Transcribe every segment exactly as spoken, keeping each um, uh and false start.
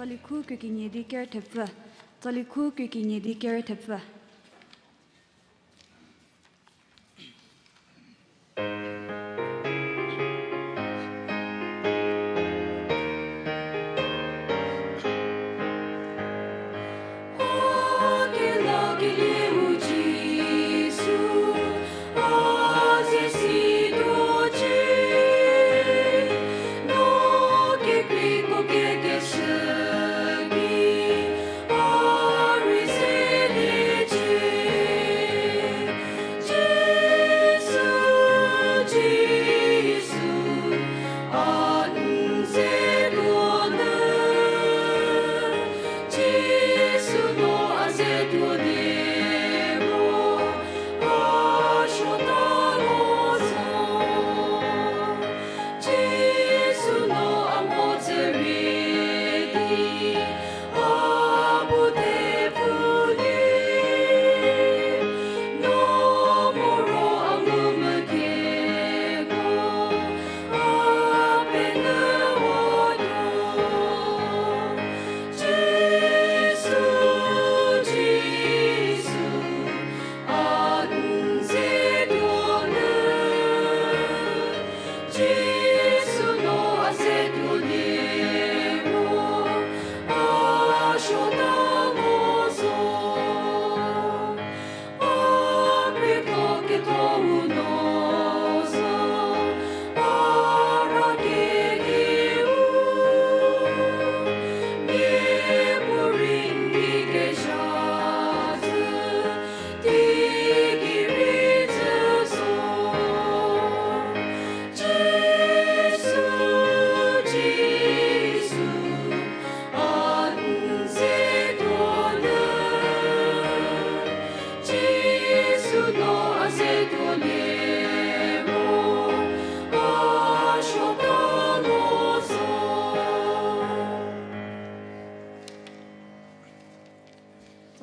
Tsali khu krie kenie di ker thepfü. Tsali khu krie kenie di ker thepfü.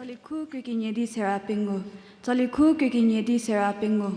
Tsali khu krie kenie di sera pengou. Tsali khu krie kenie di sera pengou.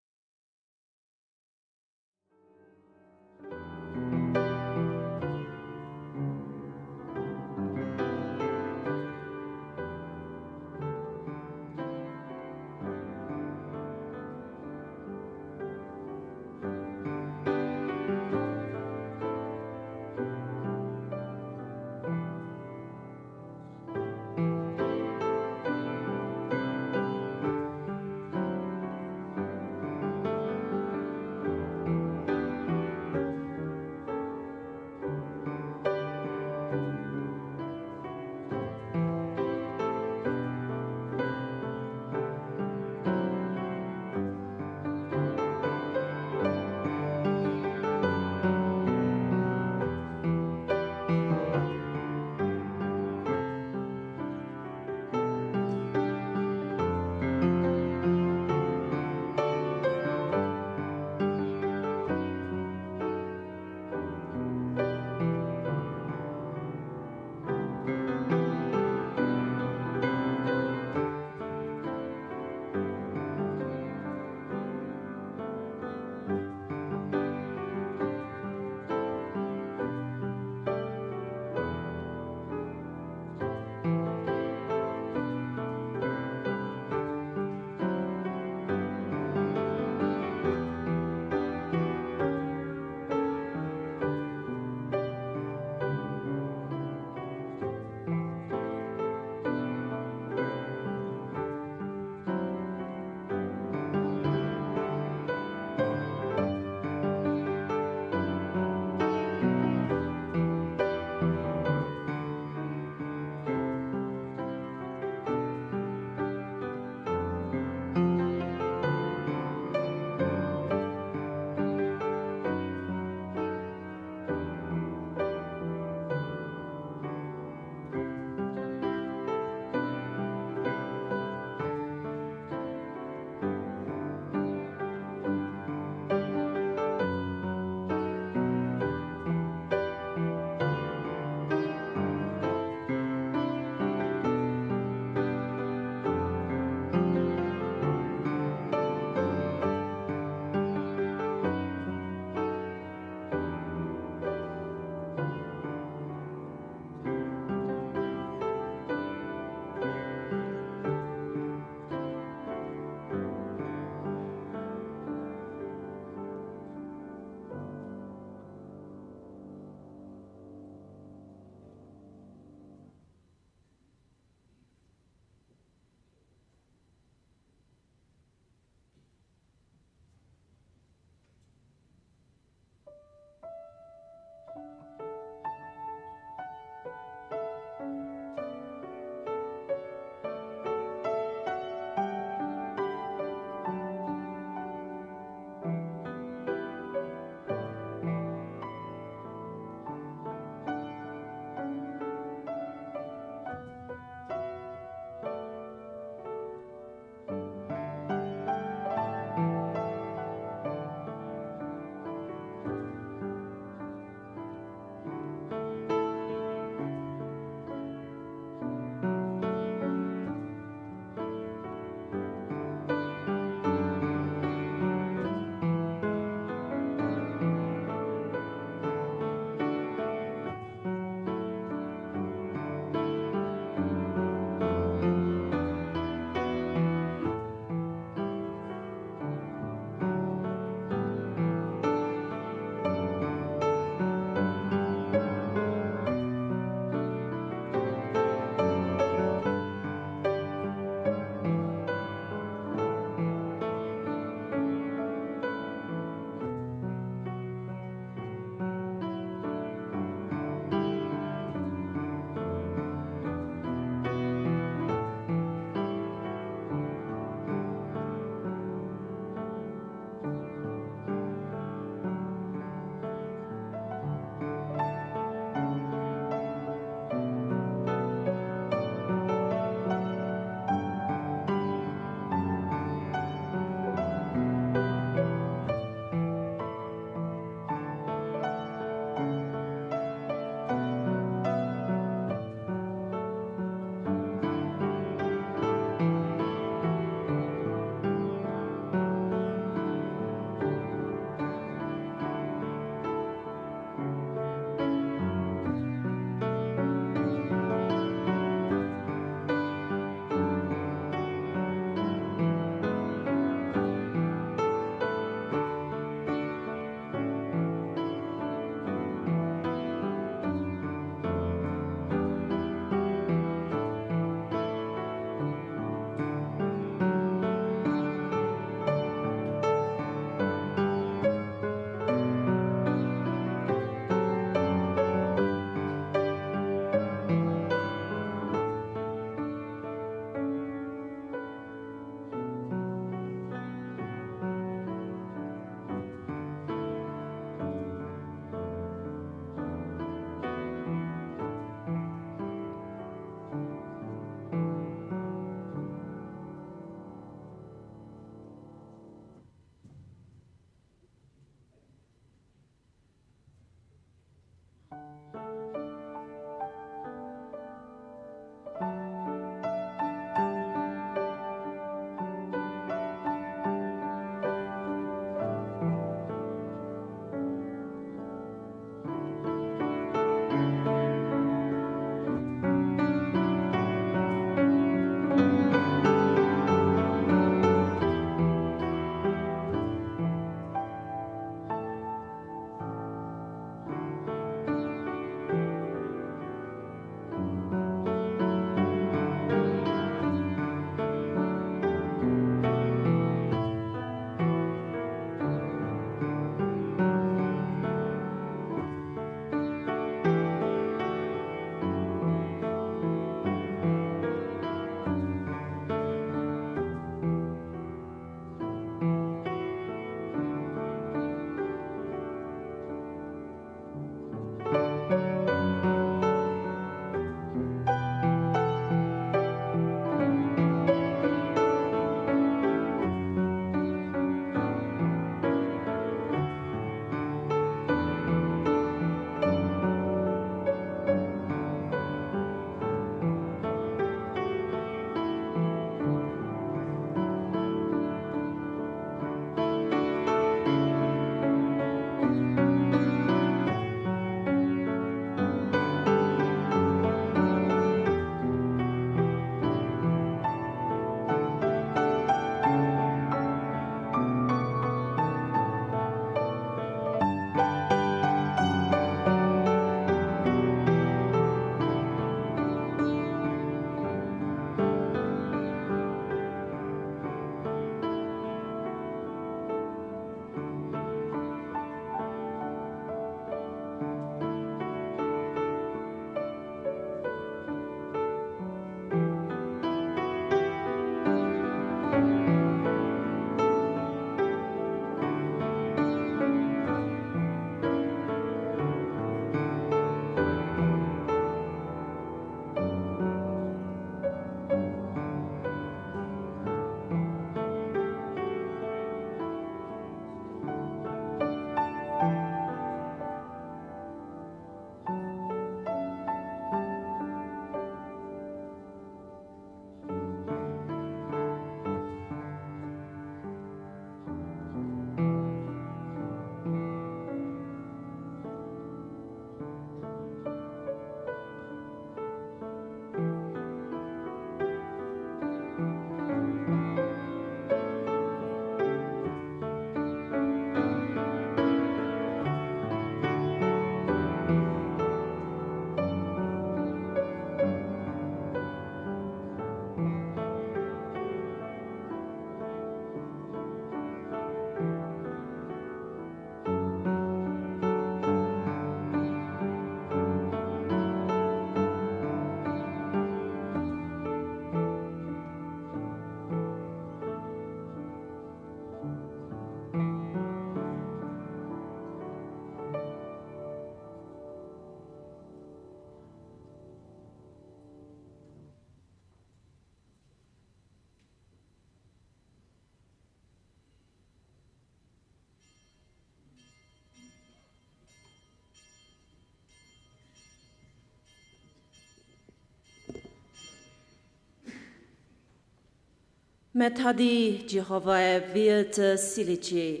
Metha di Jihovae vi tsü siliecie,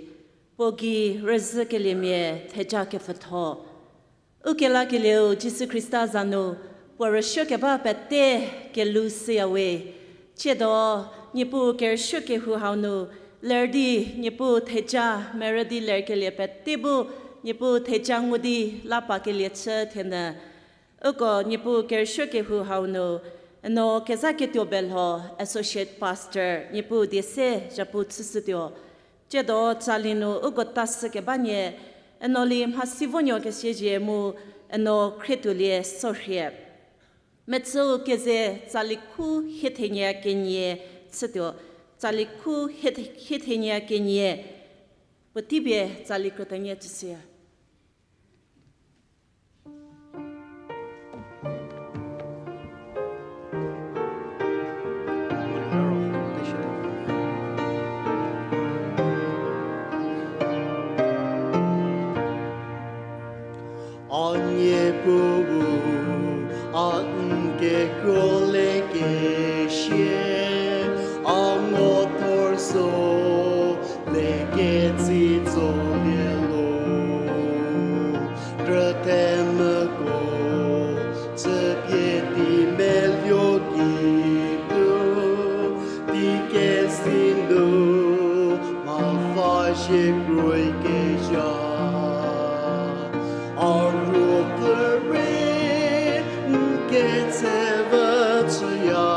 puo gei rüzhükeliemia theja kepfütho. Ukelakelieu Jisu Khrista za nu, puo rüsuokeba pete kelou shüyawe. Tsiedo, Niepuu kerüsuo kehou hau nu, ler di Niepuu theja merü di lerkelie pete bu, Niepuu theja ngu di la pakelie chü thienyü. Uko Niepuu kerüsuo kehou hau nu, eno Kezaketuo Belho, Associate Pastor, Niepuu die se zhapu chüshütuo. Tsiedo tsali nu uko tashükeba nie, eno li mhasi vonuo kesie zhie mu, eno khrietuolie sorhie. Metsüu keze tsali khu hiethenie kenie chütuo, tsali khu hiethe-, hiethenie kenie, puotei pie tsali krütanie tsüshüya. A Niepuu, a n kekuo lekesie, a ngo thor so leketsi tsolie lo. Krüthemüko chüpie di meluo gei nu, di kesi nu, mha fa shie kroi kezha. A ruopfü rei n ketsevü chüya,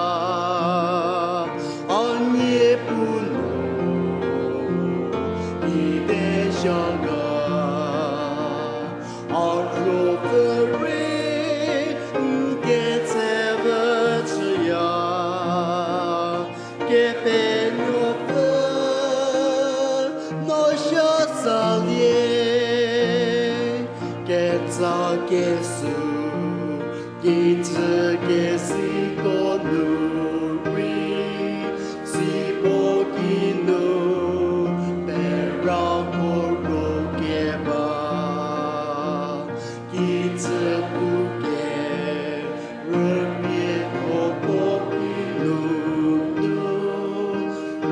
a Niepuu no, i tezha ga. A ruopfü rei n ketsevü chüya, Kepenuopfü no sha salie, ketsa kesu kijü kesiko nu rei, sibo kinu pera koro keba. Kijü puo ke rüpie thoko kinu nu,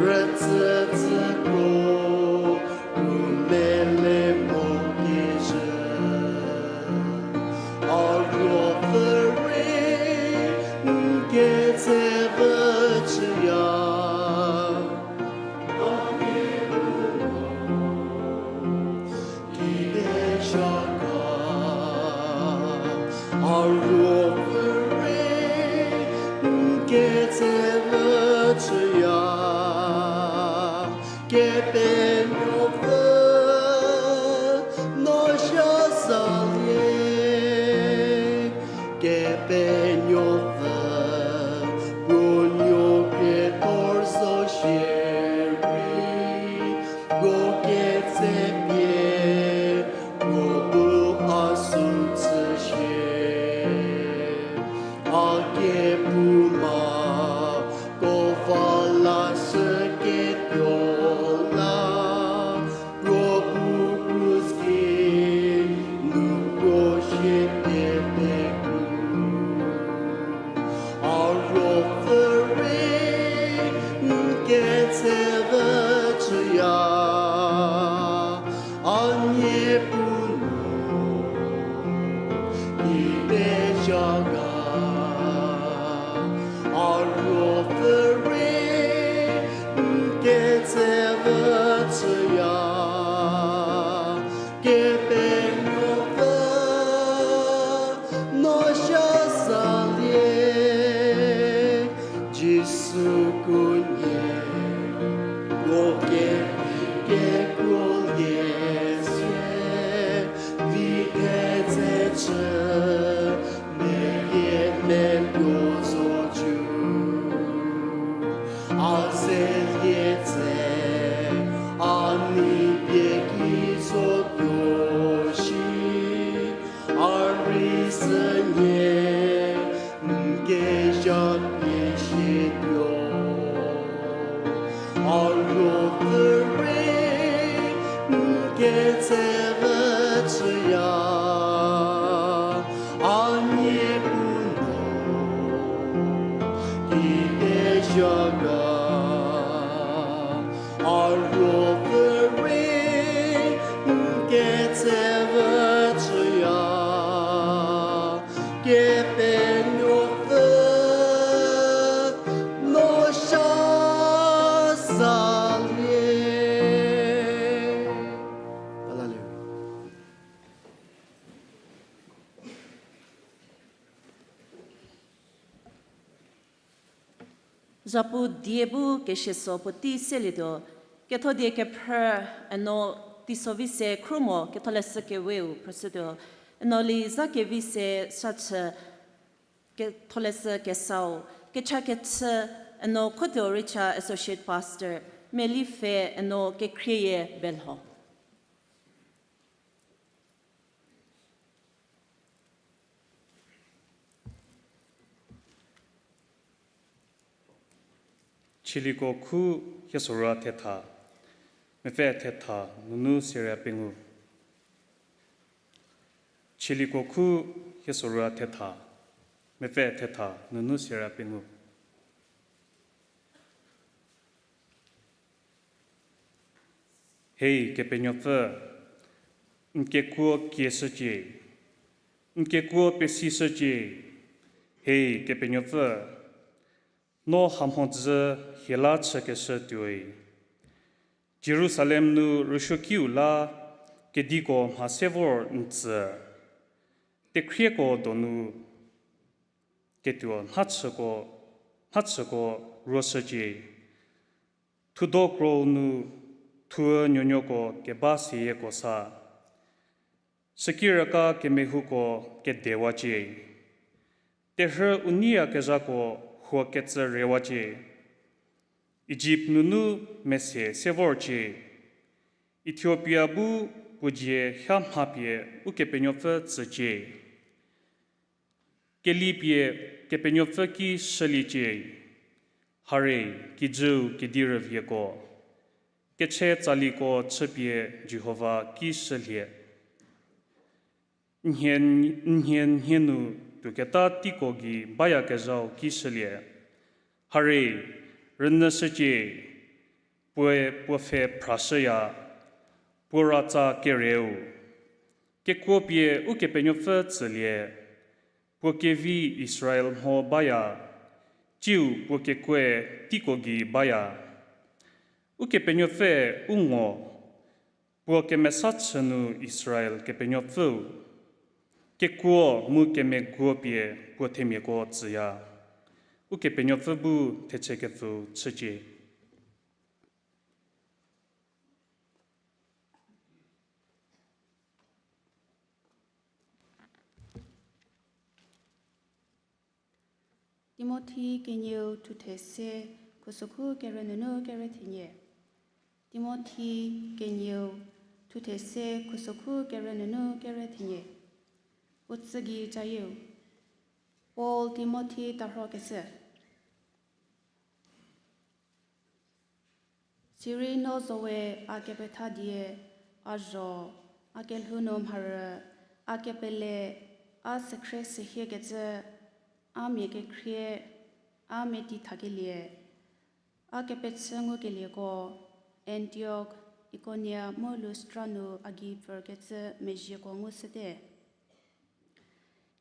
rütsütsüko rümele mo kijü. A ruopfü rei n ketsevü chüya, a Niepuu no, i tezha ga. A ruopfü rei n ketsevü chüya, Kepenuopfü no sha salie, Kepenuopfü puo nuo krie thor zo shierei, puo ketsepie puo bu a sü tsüshie. A kephouma ko va lashüketuo la, puo bu krus ki nu puo shie pie pekru. A ruopfü rei n ketsevü chüya, a Niepuu no, i tezha ga. A ruopfü rei n ketsevü chüya, Kepenuopfü no sha salie, Jisu khunhie, puo ke, kekuolie sie, vi ketse chü, meyie meluo zocu. A zelie tse, a nei pie ki zotuo shi, a rei sünie n kezha pie shituo. A ruopfü rei n ketsevü chüya, a Niepuu no, i tezha ga. Zapu die bu kesieso puotei selietuo, ketho die kephrü, eno teiso vi se khrumo ketholeshü keweu phrüshütuo, eno li za kevi se sachü ketholeshü kesau, kecha kechü, eno Khotuo Richa Associate Pastor, meli pfhe, eno kekrieyie belho. Chieliko khu hiesorü thetha, mepfü thetha nunu seria pengou. Chieliko khu hiesorü thetha, mepfü thetha nunu seria pengou. Hei Kepenuopfü, n kekuo kieshücie, n kekuo pesishücie. Hei Kepenuopfü, no hamhodzü hie la chükeshü tuoi. Jerusalem nu rüsuokiu la kediko mha se vor n tsü, tekhrieko donu ketuo mhachüko, mhachüko ruoshücie. Thudo krou nu thuo nuonuoko keba seyieko sa, süki rüka kemehouko kedewacie. Terhü u neiyakezhako huo kecü rewacie. Ijipt nunu mese se vorcie. Itiopia bu puo dzie ha mhapie Ukepenuopfü tsücie. Kelipie Kepenuopfü ki shüliecie. Hare, kijüu kedi rüvieko, keche tsaliko chüpie Jihova ki shülie. Nhie, nhie, nhie nu tuoketa teiko gei bayakezhau ki shülie. Hare, rünyüshücie, puoe puo pfhe phrashüya, puo ratsa kereu. Kekuopie Ukepenuopfü tsülie, puo kevi Israel mho baya, tsiu puo kekuoe teiko gei baya. Ukepenuopfü u ngo, puo kemesa chü nu Israel Kepenuopfüu. Kekuo mu kemeguo pie puo themiako tsüya. Ukepenuopfü bu thechekepfü chücie. Timothi kenieu thuthe se khusokhu kerü nunu kerü thenie. Timothi kenieu thuthe se khusokhu kerü nunu kerü thenie. Puo tsü gei cayieu. Paul Timothi tarhokeshü. Sirei no zowe a kepetha die, a zho, a kelhou nu mharü, a kepele, a sekhrie sehiekecü, a mia kekhrie, a meti thakelie, a kepechü ngukelieko, Antiok, Ikonia mu Lustra nu a gei pfürkecü mezhieko ngushüte.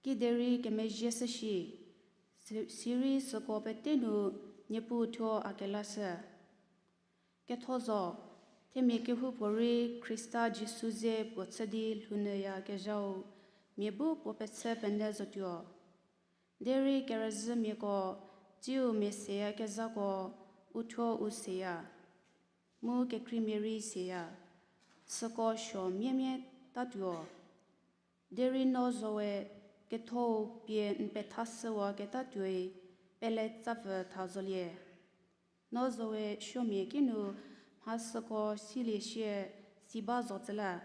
Kiderei kemezhie shüshi, si-, sirei süko pete nu Niepuu thuo a kelashü. Ketho zo, themia kehoupuorei Khrista Jisu ze puo chü di lhounyüyakezhau, mia bu puo pechü penyü zotuo. Derei kerüzhümiako, tsiu mia seyakezhako, u thuo u seya, mu kekreimia rei seya, süko suo miemie tatuo. Derei no zowe kethou pie n pethashüwaketatuoi pele tsapfü tha zolie. No zowe suomia kinu mha süko silie sie si ba zo tsüla.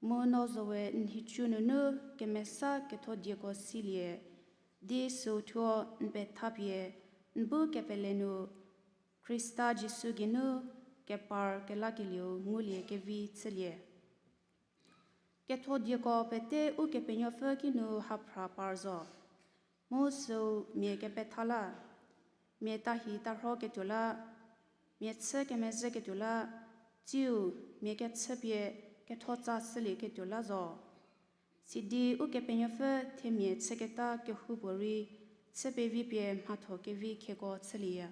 Mu no zowe n nhicu nunu kemesa ketho dieko silie, di süu thuo n pethapie n bu kepele nu Khrista Jisu geinu kepar kelakelieu ngulie kevi chülie. Ketho dieko pete Ukepenuopfü kinu haphra par zo. Mu süu mia kepetha la, mia tahi tarhoketuo la, mia chü kemezhüketuo la, tsiu mia kechüpie kethotsa shülieketuo la zo. Sidi Ukepenuopfü themia chüketa kehoupuorei chü pevi pie mhatho kevi khieko chülieya.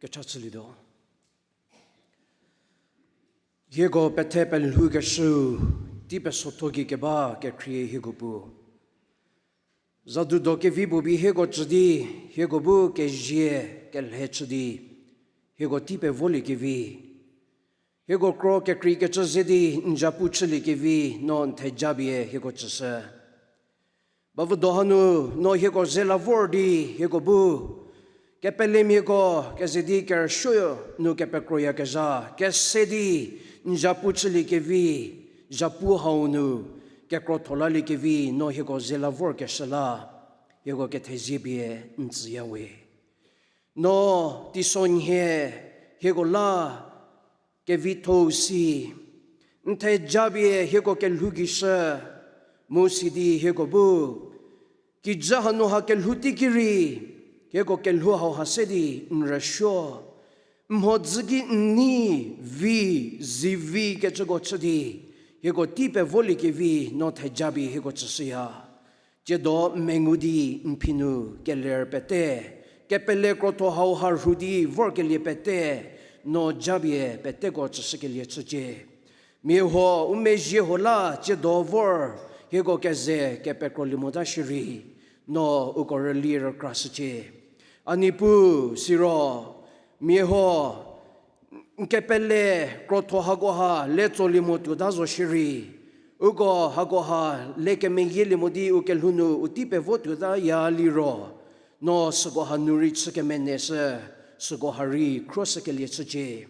Kecha chülietuo. Hieko pethe pelhoukeshüu, tei pesotho gei keba kekhrie hieko pu. Zadudo kevi puo bi hieko tsü di, hieko bu kezie kelhe chü di, hieko tei pevoliekevi. Hieko kro kekreikecü ze di n zapu chüliekevi no n theja pie hieko tsüshü. Bavüdo hanu no hieko ze la vor di hieko bu, kepelemiako keze di kerüsuo nu kepekroyakezha, kese di n zapu chüliekevi, zapu hau nu kekrotho laliekevi no hieko ze la vorkeshü la, hieko kethezie pie n tsüya we. No teisonhie hieko la kevithou si, n theja pie hieko kelhou gei shü, mu sidi hieko bu, kijü hanu ha kelhou teiki rei, hieko kelhou hau ha se di n rüsuo. Mhodzü ki n nei vi, zivi kecüko chü di, hieko tei pevoliekevi no theja pie hieko tsüshüya. Tsiedo n mengu di n phi nu keler pete, kepele krotho hau ha rhu di vorkelie pete, no japie peteko tsüshükelie chücie. Mia huo u mezhie huo la tsiedo vor, hieko keze kepekrolie mota shierei, no uko rüli rükrashücie. A Niepuu, siro, mia huo n kepele krotho hakoha le tsolie mo tuota zo shierei, uko hakoha le kemeyielie mo di u kelhou nu u tei pevo tuotaya liro, no süko hanu rei chü kemeneshü, süko ha rei khruoshükelie chücie.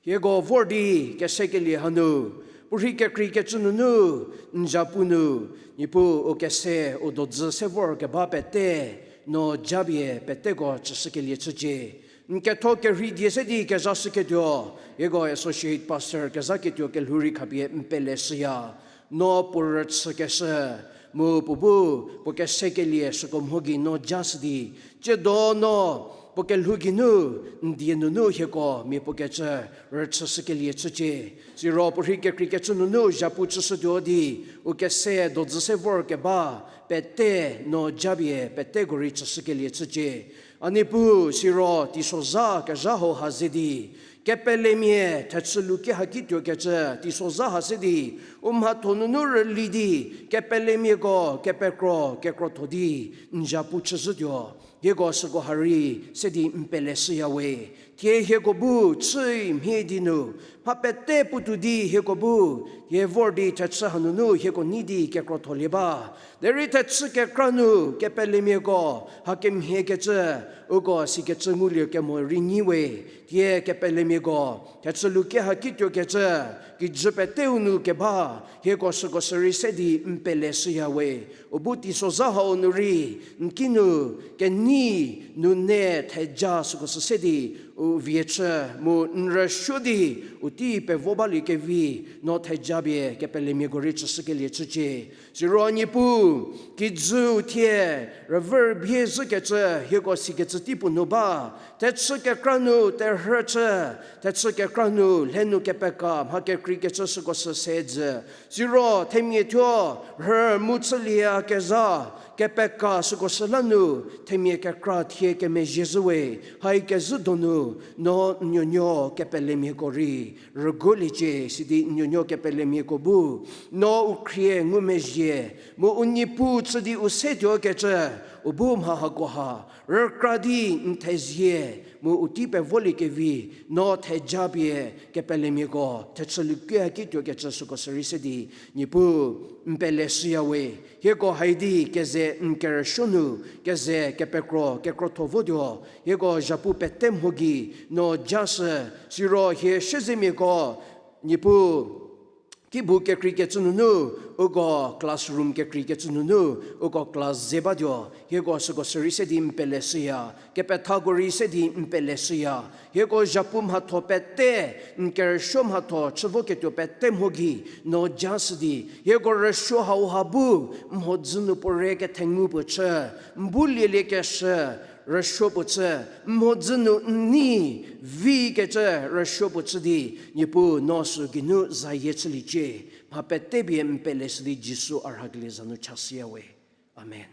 Hieko vor di kesekelie hanu, puorhi kekreikecü nunu, n zapu nu, Niepuu u kese u dodzü se vor keba pete, no japie peteko tsüshükelie chücie. N ketho kerhei die se di kezhashüketuo, hieko associate pastor kezhaketuo kelhou rei khapie n peleshüya. No puo rüchükeshü, mu puo bu, puo kesekelie süko mho gei no jashü di, tsiedo no, puo kelhou geinu, n die nunu hieko mia puo kecü rüchüshükelie chücie. Siro puorhi kekreikecü nunu zapu chüshütuo di, u kese dodzü se vor keba, pete no japie peteko rei tsüshükelie chücie. A Niepuu, siro teisozha kezha hau ha ze di, kepelemia thechü luke hakituo kecü teisozha ha se di, u mhatho nunu rüli di, kepelemiako kepekro kekrotho di, n zapu chüzhütuo, hieko süko ha rei se di n peleshüya we. Thie hieko bu chü mhie di nu, mha pete puotou di hieko bu, hie vor di thechü hanunu hieko nei di kekrotholie ba. Derei thechü kekra nu kepelemiako, hakemhie kecü, uko sikecü ngulie kemo rei nyi we. Thie kepelemiako, thechü luke hakituo kecü, kijü peteu nu keba, hieko süko sürei se di n peleshüya we. U bu teisozha hau nu rei, n kinu, kenei, nune, theja süko sü se di, u vie chü, mu n rüsuo di, u tei pevo baliekevi, no theja pie kepelemiako rei tsüshükelie chücie. Siro Niepuu, kijüu thie, rüvü rübie zhükecü, hieko sikecü tei puo nu ba, thechü kekra nu terhü chü, thechü kekra nu lhe nu kepeka mha kekreikecü süko sü se jü. Siro themia thuo rhü mu chülieyakezha, kepeka süko sü la nu, themia kekra thie kemezhie zhü we, hai kezhü donu, no n nuonuo kepelemiako rei rüguoliecie, sidi n nuonuo kepelemiako bu, no u khrie ngumezhie, mu u Niepuu chü di u se tuo kecü, u bu mha hakoha, rükra di n thezie, mu u tei pevoliekevi, no theja pie kepelemiako, thechü luke hakituo kecü süko sürei se di, Niepuu, n peleshüya we, hieko hai di keze n kerüsuo nu, keze kepekro, kekrotho votuo, hieko zapu pete mho gei, no jashü, siro hie siezemiako, Niepuu, kibu kekreikecü nunu, uko classroom kekreikecü nunu, uko class ze batuo, hieko süko sürei se di n peleshüya, kepethako rei se di n peleshüya, hieko zapu mhatho pete, n kerüsuo mhatho chü voketuo pete mho gei, no jashü di, hieko rüsuo hauha bu, mhodzü nu puo re kethengu puo chü, n bu lieliekeshü, rüsuo puo chü, mhodzü nu n nei, vi kecü rüsuo puo chü di, Niepuu no sü geinu zayie chüliecie, mha pete pie n peleshü di Jisu a rhakelie za nu chashüya we. Amen.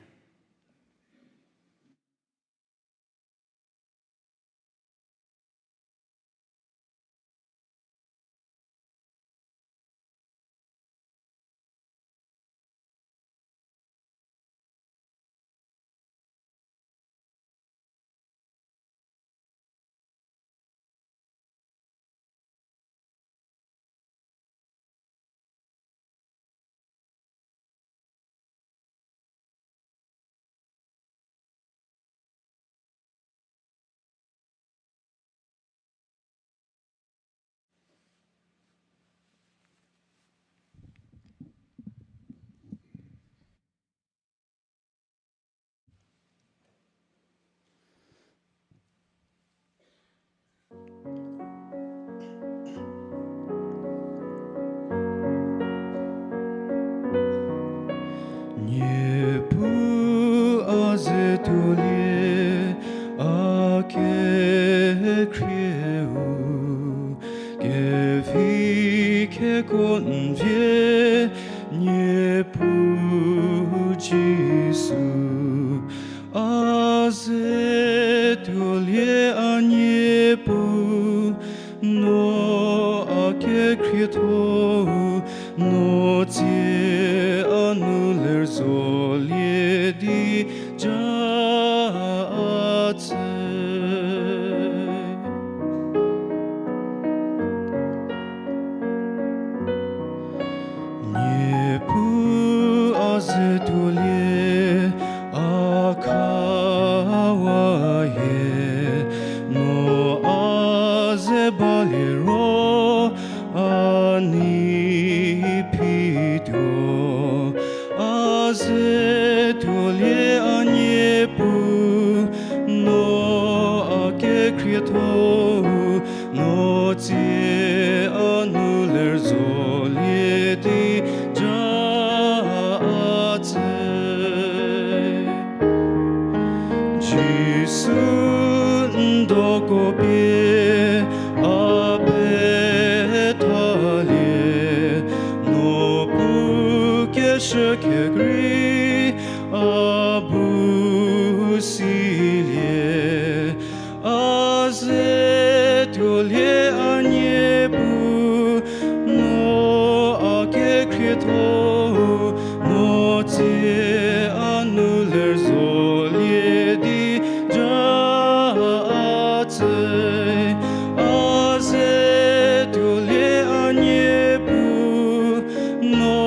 Keko n vie, Niepuu Jisu, a ze tuolie a Niepuu, no a kekhrietho-u, no tsie a nu ler zolie di ja a tsü. Niepuu a ze tuolie, a khawa hie, no a ze balie ro, a nei phituo, a ze tuolie a Niepuu, no a kekhrietho-u, no tsie a nu ler zolie di ja a tsü. Jisu n doko pie a pethalie, no pukeshü kekrei a bu silie. A ze tuolie a Niepuu, no a kekhrietho-u, no tsie a nu ler zolie di ja a tsü. A ze tuolie a Niepuu, no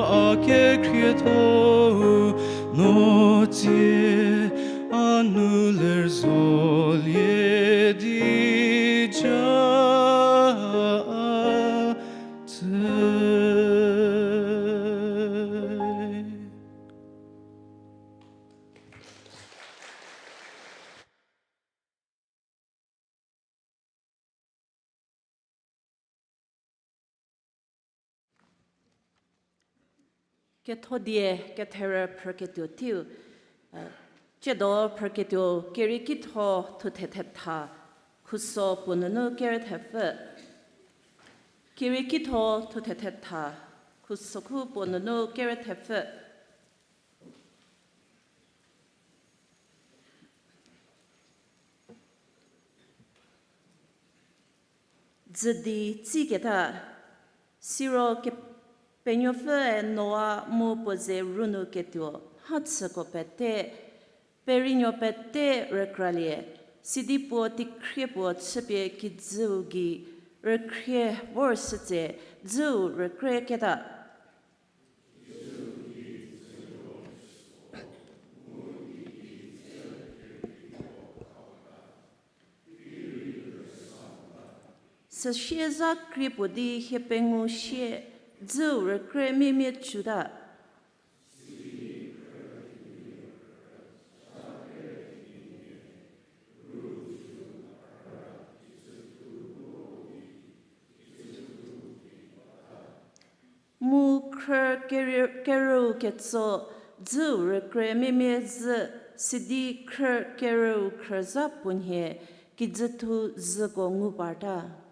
a kekhrietho-u, no tsie a nu ler zolie di ja a tsü. Kethodie ketherü phrüketuo teiu, eh, tsiedo phrüketuo Keriekitho thuthe thetha, khuso puo nunu kere thepfü. Keriekitho thuthe thetha, khuso khu puo nunu kere thepfü. Dzü di tsiketa, siro Kepenuopfüe Noa mu puo ze ru nu ketuo mhachüko pete, perinuo pete rükralie, sidi puo teikhrie puo chüpie kijüu gei rükhrie vor shütse, dzüu rükreketa. Süsie zha krie puo di hie pengou sie dzüu rükre miemie cüta. Mu khrü kerü-, kerüu ketso dzüu rükre miemie zhü, sidi khrü kerüu khrüzha puo nhie kijüthu zhüko ngu parta.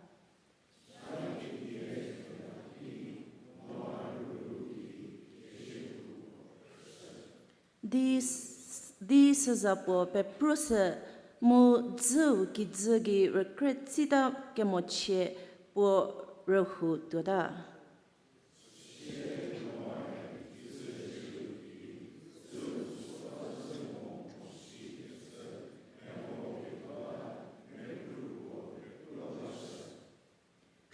Di s-, di süza puo peprushü mu dzüu kijü gei rükre tsita kemochie puo rühu tuota.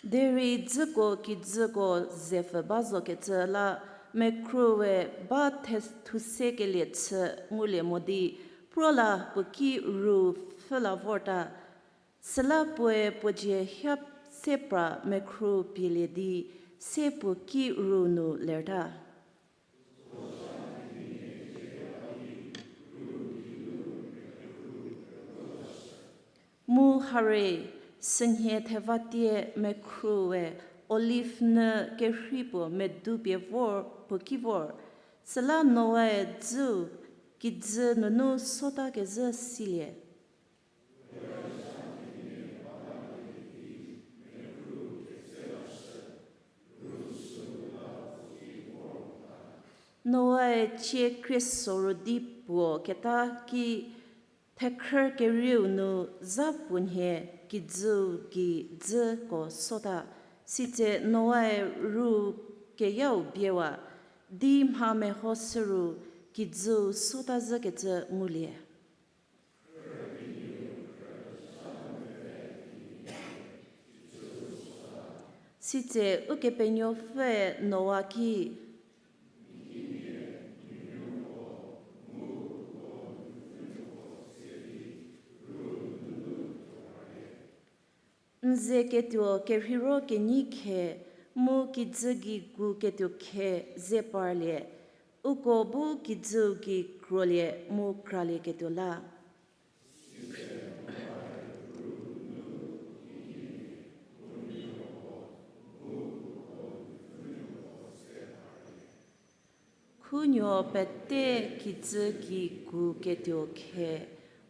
Derei dzüko kijüko zepfü ba zokecü la, mekhruwe ba the-, thusekelie chü ngulie mo di, pro la puo ki ru pfhü la vorta. Süla puoe puo dzie hia se pra mekhru pielie di, se puo ki ru nu lerta. Mu hare, sünhie thevatie mekhruwe olive nyü kerhei puo medu pie vor, puo ki vor. Süla Noae dzüu kijü nunu sota kezhü silie. Noae cie krie soru di puo keta ki thekhrü kerieu nu zha puo nhie kijüu gei dzüko sota, sitse Noae ru keyau biewa, di mha mehoshü ru kijüu sota zhükecü ngulie. Sitse Ukepenuopfüe Noa ki, n ze ketuo kerheiro kenyi khe, mu kijü gei gu ketuo khe ze parlie, uko bu kijüu gei krolie mu kralieketuo la. Khunuo pete kijü gei gu ketuo khe,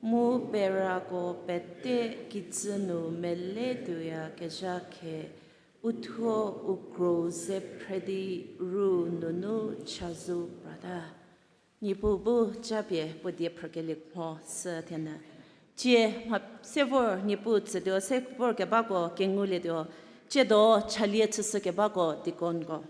mu perako pete kijü nu mele tuoyakezha khe, uthuo u krou ze phre di ru nunu chazou prata. Niepuu bu japie puo die phrükelie mho sü thenu. Tie mha se vor Niepuu tsütuo se vorkebako kengulietuo, tsiedo chalie chüshükebako deaconko.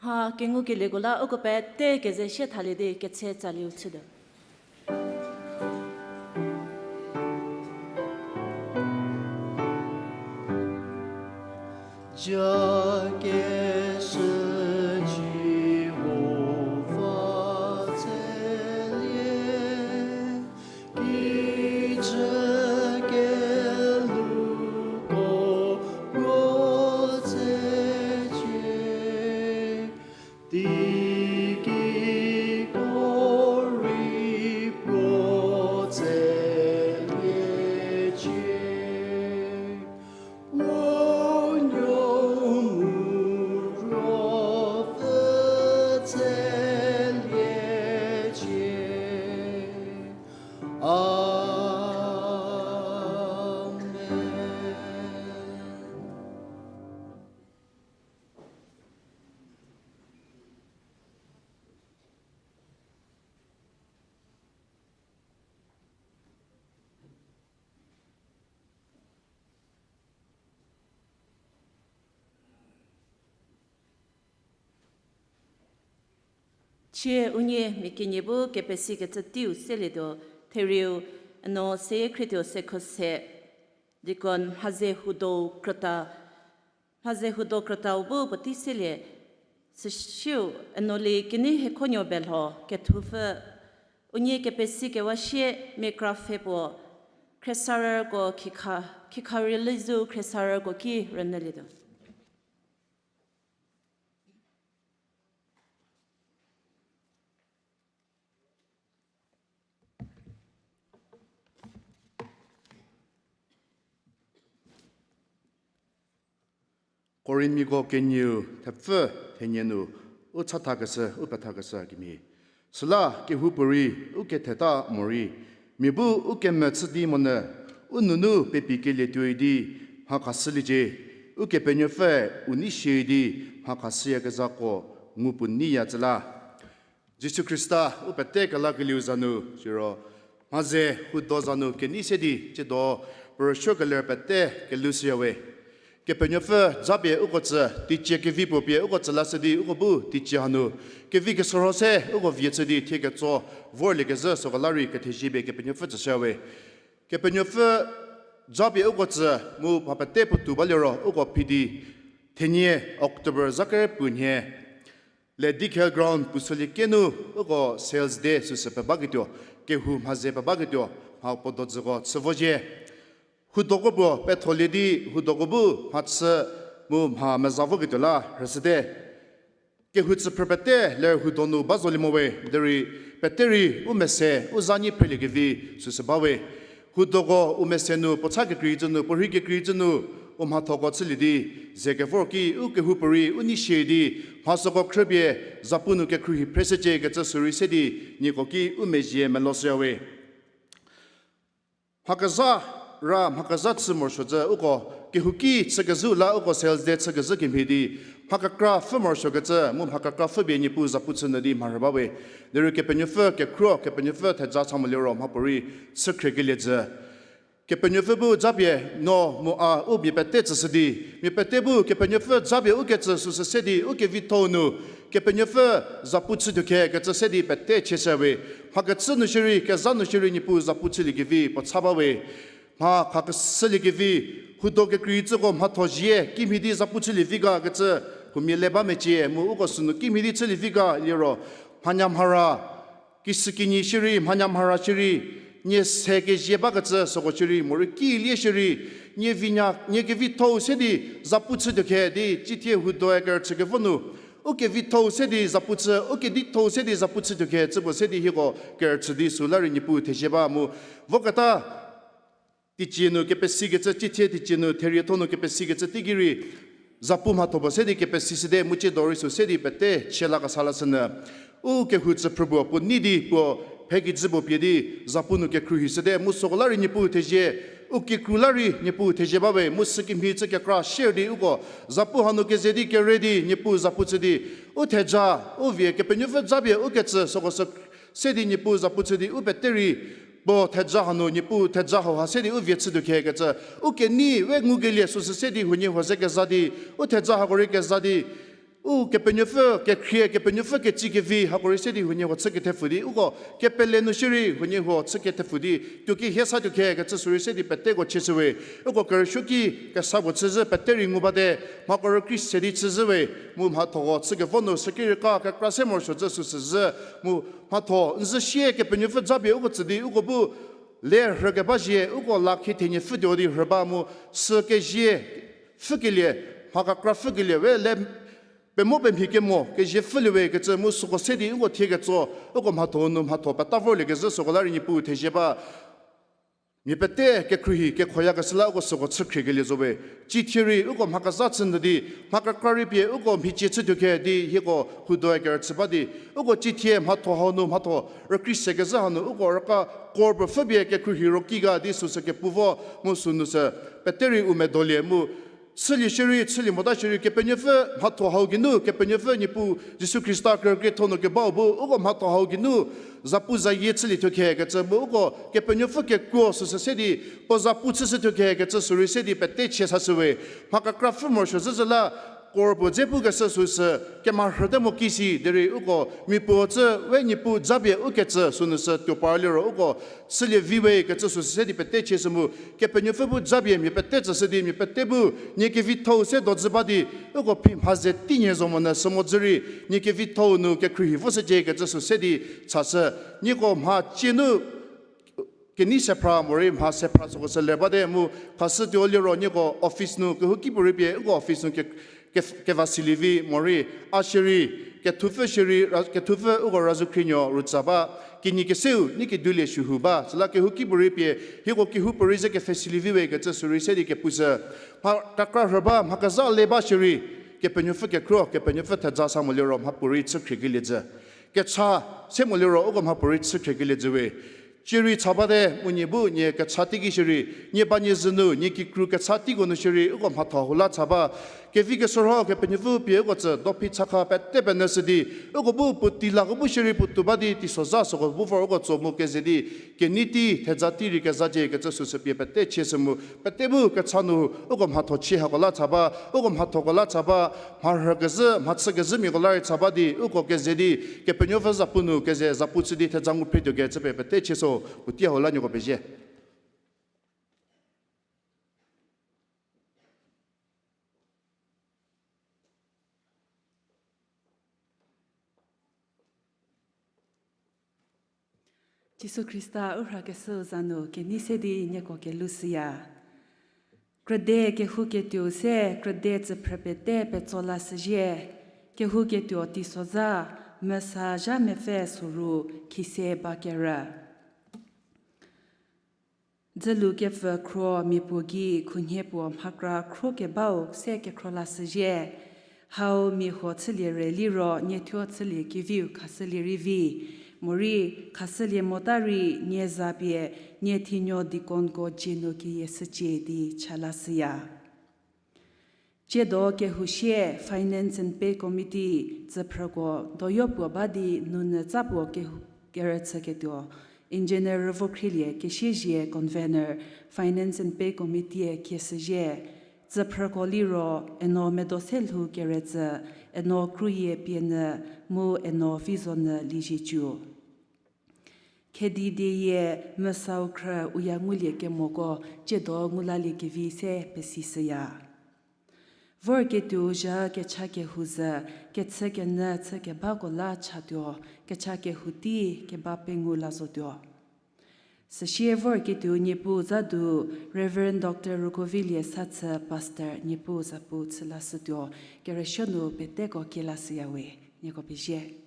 Ha kengukelieko la uko pete keze sie thalie di ketse tsalieu chütuo. Jakeshü Jihova tselie, kijü keluko puo tsecie, teiki ko rei puo tseliecie. Puo nuo mu ruopfü tseliecie. Amen. Chie unie mia kenie bu kepesikecü teiu selietuo, therieu, eno seyie khrietuo se kho se, Deacon Mhaze Hudo Krüta, Mhaze Hudo Krütau bu puotei selie, süsiu, eno li Kenei Hekhonuo Belho kethupfü, unie kepesikewa sie mia kra pfhe puo, khriesarüko khikha, khikha rüli zu khriesarüko ki rünyülietuo. Korinthmiako kenieu thepfü thenie nu, u chathakeshü, u pethakeshü kemhie. Süla kehoupuorei u ketheta morei, mia bu u kemechü di monyü, u nunu pepikelie tuoi di mha khashüliecie, Ukepenuopfü u nei shie di mha khashüyakezhako ngu puo neiya tsü la. Jisu Khrista u pete kelakelieu za nu, siro, Mhaze Hudo za nu kenei se di, tsiedo, puo rüsuokeler pete kelhou shüyawe. Kepenuopfü japie uko tsü, teicie kevi puo pie uko tsü lashü di, uko bu teicie hanu, kevi kesorho se, uko vie chü di, thie ketso, vorliekezhü süko la rei kethezie pie Kepenuopfü tsüshüyawe. Kepenuopfü japie uko tsü, mu mha pete puotou baliro, uko phi di, thenie October zakere puo nhie, Ladikhial ground Pusolie kinu, uko sales day süsü pebaketuo, kehou mhaze pebaketuo, mha puo dodzüko chü vozie. Hudoko puo petholie di, hudoko bu mhachü mu mha meza voketuo la rüsüte. Kehou tsüphrü pete ler hudo nu ba zolie mo we, derei pete rei u mese, u za nyi phrelie kevi süsü ba we. Hudoko u mese nu puo cha kekrei cü nu, puo rhei kekrei cü nu, u mhathoko chülie di, ze kevor ki u kehoupuorei u nei shie di, mha süko khrüpie, zapu nu kekhruohi phreshücie kecü sürei se di, nieko ki u mezhie meloshüyawe. Mha kezha ra mha kezha chü morosuo cü uko, kehouki chükezhü la uko sales day chükezhü kemhie di, mha kekra pfhü morosuokecü, mu mha kekra pfhü pie Niepuu zapu chü nyü di mharhü ba we. Derei Kepenuopfü kekhruo, Kepenuopfü theja cha moliro mhapuorei chü khriekelie jü. Kepenuopfü bu japie no mu a u mia pete tsüshü di, mia pete bu Kepenuopfü japie u kecü süsü se di u kevitho-u nu, Kepenuopfü zapu chütuo khe kecü se di pete chieshü we. Mha kecü nu shierei, kezha nu shierei Niepuu zapu chülie kevi puo cha ba we. Mha khakeshülie kevi, hudo kekrei cüko mhatho zie kimhie di zapu chülie vi ga kecü, huomia le ba mecie mu uko sünu kimhie di chülie vi ga liro, mhanya mhara, kishükinyi shierei, mhanya mhara shierei, nie se kezie bakecü süko shierei, morei kilie shierei, nie vinya, nie kevitho-u se di zapu chütuo khe di, cithie hudoe kerüchü kevo nu, u kevitho-u se di zapu chü, u keditho-u se di zapu chütuo khe, cüpuo se di hieko kerüchü di süla rei Niepuu thezie ba mu, voketa, teicie nu kepesikecü, cithie teicie nu, therietho nu kepesikecü teiki rei, zapu mhatho puo se di kepesishüte, mu tsiedo rei sü se di pete chie la kesa lashünyü. U kehou tsüphrü puo, puo nei di puo, phe kijü puo pie di, zapu nu kekhruohishüte, mu süko la rei Niepuu thezie, u kikru la rei Niepuu thezie ba we, mu sükemhie cü kekra share di uko, zapu hanu keze di kere di, Niepuu zapu chü di, u theja, u vie, Kepenuopfü japie u kecü, süko sü, se di Niepuu zapu chü di, u pete rei, puo theja hanu, Niepuu theja hauha se di u vie chütuo khe kecü, u kenei, we ngukelie süsü se di huoniehuo ze keza di, u theja hako rei keza di, U Kepenuopfü kekhrie, Kepenuopfü ketsi kevi, hako rei se di huoniehuo chü kethepfü di, uko kepele nu shierei huoniehuo chü kethepfü di, tuo kehie sa tuo khe kecü sürei se di peteko chieshüwe, uko kerüsuoki kesa puo chüzhü pete rei ngu bate, mhako rükrie se di chüzhüwe, mu mhathoko chükevo nu sükirika kekra se morosuo zhü süsüzhü, mu mhatho n zhü sie Kepenuopfü japie uko tsü di, uko bu le rhükeba zhie, uko la khie thenie pfhütuo di rhü ba mu, sü kezie pfhükelie, mha kekra pfhükelie, we le pemo pemhie kemo kezie pfhüliewe kecü mu süko se di uko thie ketso, uko mhatho nu mhatho peta vorliekezhü süko la rei Niepuu thezie ba. Mia pete kekhruohi kekhroyakeshü la uko süko chükhriekelie zowe. Cithie rei uko mha kezha chü nyü di, mha kekra rei pie uko mhicie chütuo khe di hieko hudoe kerüchü ba di, uko cithie mhatho hau nu mhatho rükrie sekezhü hanu uko rüka kor puo pfhüpie kekhruohi roki ga di süsü kepu vo mu sünu sü pete rei u medolie mu chülie shierei, chülie mota shierei, Kepenuopfü mhatho hau geinu, Kepenuopfü Niepuu Jisu Khrista kerükrietho nu kebau bu uko mhatho hau geinu zapu zayie chülie thuo khe kecü mu uko Kepenuopfü kekuo süsü se di puo zapu chüshü thuo khe kecü sürei se di pete chie sashüwe. Mha kekra pfhü morosuo zhü zhü la kor puo dze pukeshü süsü kemharhüte mo kisi derei uko miapuo cü we Niepuu japie ukecü sünu sü tuo par liro uko chülie viwe kecü süsü se di pete chie shü mu, Kepenuopfü bu japie mia pete tsüshü di mia pete bu nie kevithou se dojü ba di, uko phi mha ze teinie zo monyü sü mo dzü rei, nie kevithou nu kekhruohi voshücie kecü süsü se di chashü, nieko mha cie nu kenei sephra morei mha sephra süko sü le bate mu, khashütuo liro nieko office nu kehouki puorei pie uko office nu ke, ke, keva silie vi morei, a shierei, kethupfü shierei, ra, kethupfü uko Razoukhrinuo Rütsa ba, kinyi keseu, nie kedulie shuhu ba, süla kehouki puorei pie, hieko kehoupuorei ze kepfhe silie viwe kecü sürei se di kepushü. Mha kekra rhü ba, mha kezha le ba shierei, Kepenuopfü kekhruo, Kepenuopfü theja sa mo liro mhapuorei chükhriekelie jü. Kecha se mo liro uko mhapuorei chükhriekelie jüwe. Cierei cha bate, mu nie bu nie kecha teiki shierei, nie ba nie zhü nu, nie kikru kecha teiko nu shierei uko mhatho hau la cha ba. Kevi kesorho Kepenuopfü pie uko tsü dophi chakha pete penyü shü di, uko bu puo teilako bu shierei puotou ba di teisozha süko bu vor uko tso mu keze di, kenei tei, theja tei rei kezacie kecü süsü pie pete chie shü mu, pete bu kecha nu uko mhatho chie hako la cha ba, uko mhathoko la cha ba, mharhü kezhü, mhachü kezhümiako la rei cha ba di uko keze di, Kepenuopfü zapu nu keze zapu chü di theja ngu phretuo kecü pie pete chie so, puotei hau la nieko pezie. Jisu Khrista u rhakeshüu za nu kenei se di nieko kelushüya. Krüde kehouketuou se krüde tsüphrü pete petso lashüzhie, kehouketuo teisozha, mesa zha mepfü soru, khise ba kerü. Dzülu kepfü khro miapuo gei khunhie puo mhakra khro kebau se kekhro lashüzhie. Hau mia huo chülie re liro niethuo chülie keviu khashülie rei vi. Morei khashülie mota rei nie za pie nie thinuo deaconko dzie nu keyie shücie di cha lashüya. Tsiedo kehou sie Finance and Pay Committee tsüphrüko doyo puo ba di nunyü tsa puo kehou kerüchüketuo Engineer Rüvokhrilie Kesiezhie, Convener, Finance and Pay Committee-e kieshüzhie, tsüphrüko liro Eno Medoselhou Keretsü, Eno Kruyie Pienyü, mu Eno Vizonyü Liezietsu. Khedi dieyie mesau khrü uya ngulie kemoko tsiedo ngu laliekevi se pesishüya. Vorketuo zha kecha kehou zhü, kechükenyü chükebako la chatuo, kecha kehou tei keba pengou la zotuo. Süsie vorketuo Niepuu za du Reverend Doctor Rukovilie Sathü, Pastor, Niepuu zapu chü lashütuo, kerüsuo nu peteko kie lashüyawe, nieko pezie.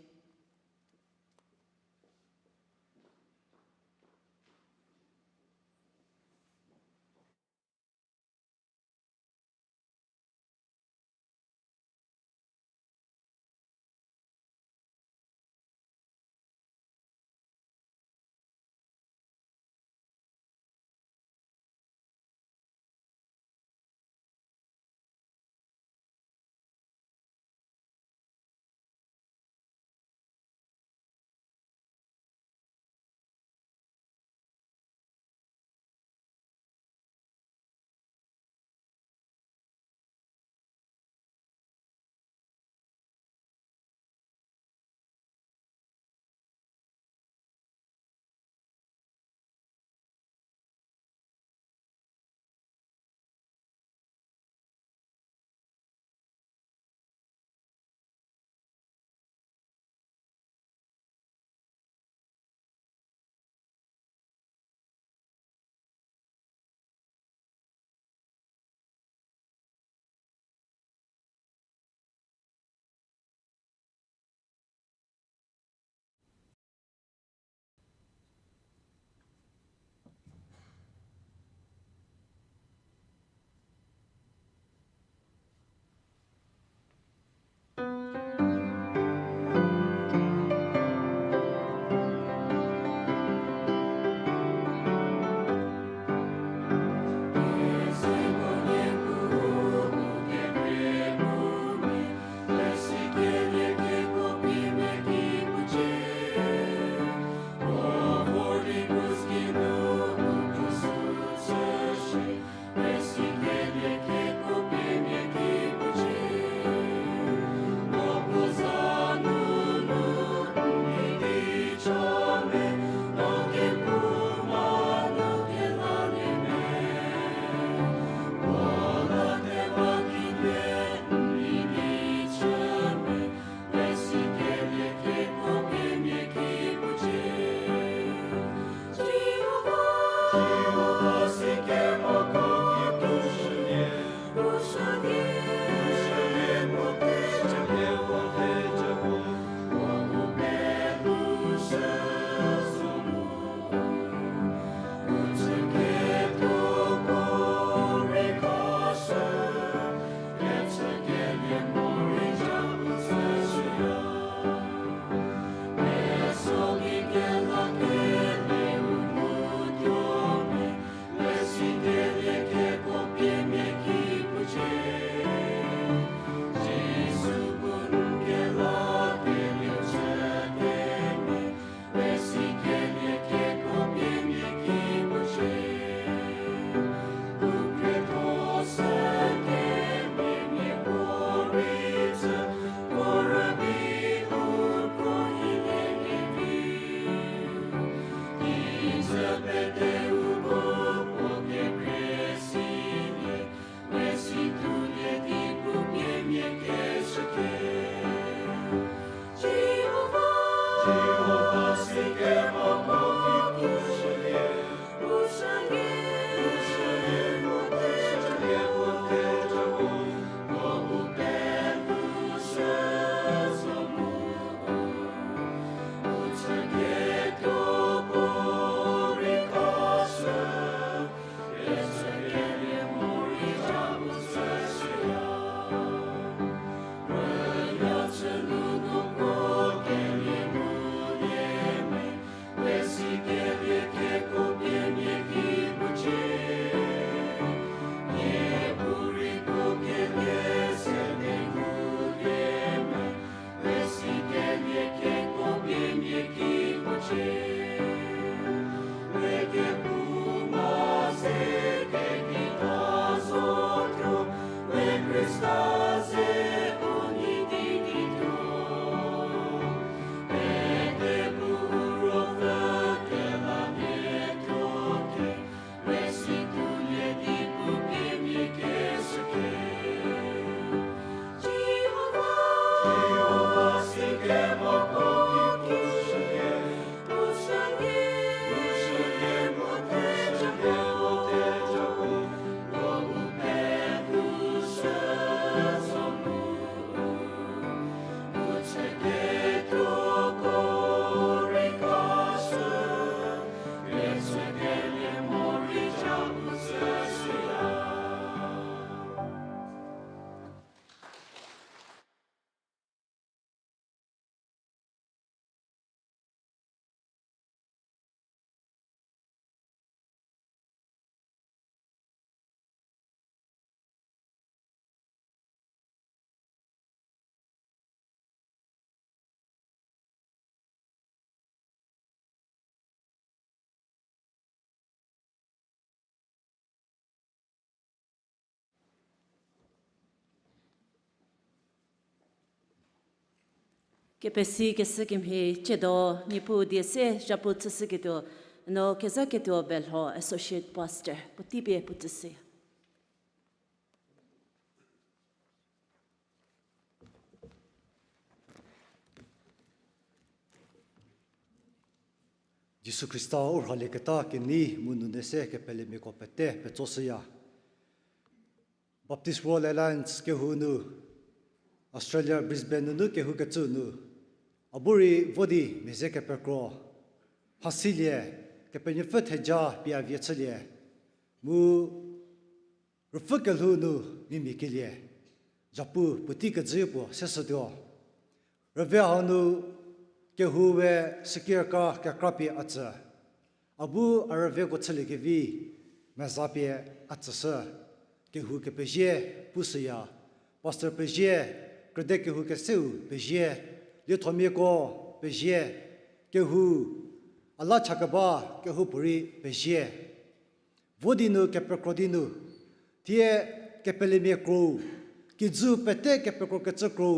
Kepesi keshü kemhie chiedo, Niepuu die se zhapu chüshüketuo, no kezhaketuo Belho Associate Pastor, puotei pie puo tsüshüya. Jisu Khrista u rhalieketa kenei mu nunu se kepelemiako pete petsoshüya. Baptist World Alliance kehou nu, Australia Brisbane nunu kehoukecü nu, a bu rei vo di mia ze kepekro mhasilie, Kepenuopfü theja pie a vie chülie, mu Ruopfü kelhou nu mimia kelie, zhapu puotei kejü puo seshütuo. Rüve hau nu kehou we sikirka kekra pie a tsü. A bu a rüveko chüliekevi meza pie a tsüshü. Kehou kepezie pushüya, pastor pezie, krüde kehou keseu pezie, liethomiako pezie, kehou a la cha keba kehoupuorei pezie. Vo di nu kepekro di nu, thie kepelemia kro, kijü pete kepekrokecü kro,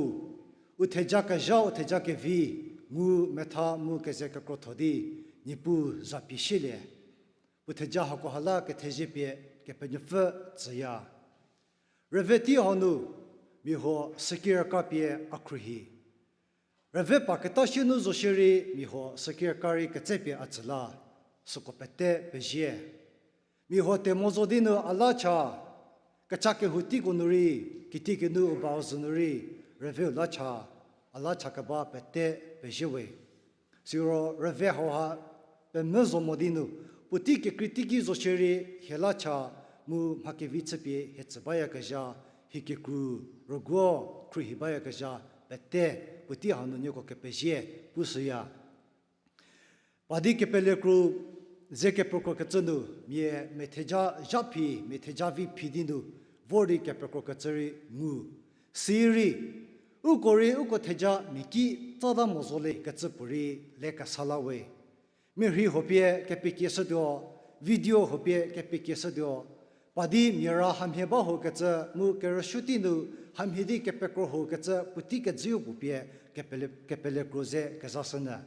u theja kezha u theja kevi, ngu metha mu keze kekrotho di, Niepuu za pie shielie. Puo theja hakoha la kethezie pie Kepenuopfü tsüya. Rüve tei hau nu, mia huo sikirka pie a khruohi. Rüve pa keta sie nu zo shierei mia huo sikirka rei ketsepie a tsü la, süko pete pezie. Mia huo temo zo di nu a la cha, kecha kehou teiko nu rei, kitiekinu u bau zhü nu rei, rüveu la cha, a la cha keba pete pezie we. Siro rüve hauha pemvü zo mo di nu, puotei kekrei teiki zo shierei hie la cha mu mha kevi chüpie hie tsü bayakezha, hie kikru rüguo khruohi bayakezha pete, puotei hanu nieko kepezie pushüya. Pa di kepele kro ze kepekrokecü nu, mia metheja zha phi, metheja vi phi di nu, vor di kepekrokecü rei ngu. Sirei, uko rei uko theja mia ki tsata mo zo le kecü puorei le kesa la we. Mia rhei huo pie kepekieshütuo, video huo pie kepekieshütuo, pa di mia ra hamhie ba hokecü mu kerüsuo tei nu hamhie di kepekro hokecü puotei kejüu puo pie kepele, kepele kro ze kezashünyü.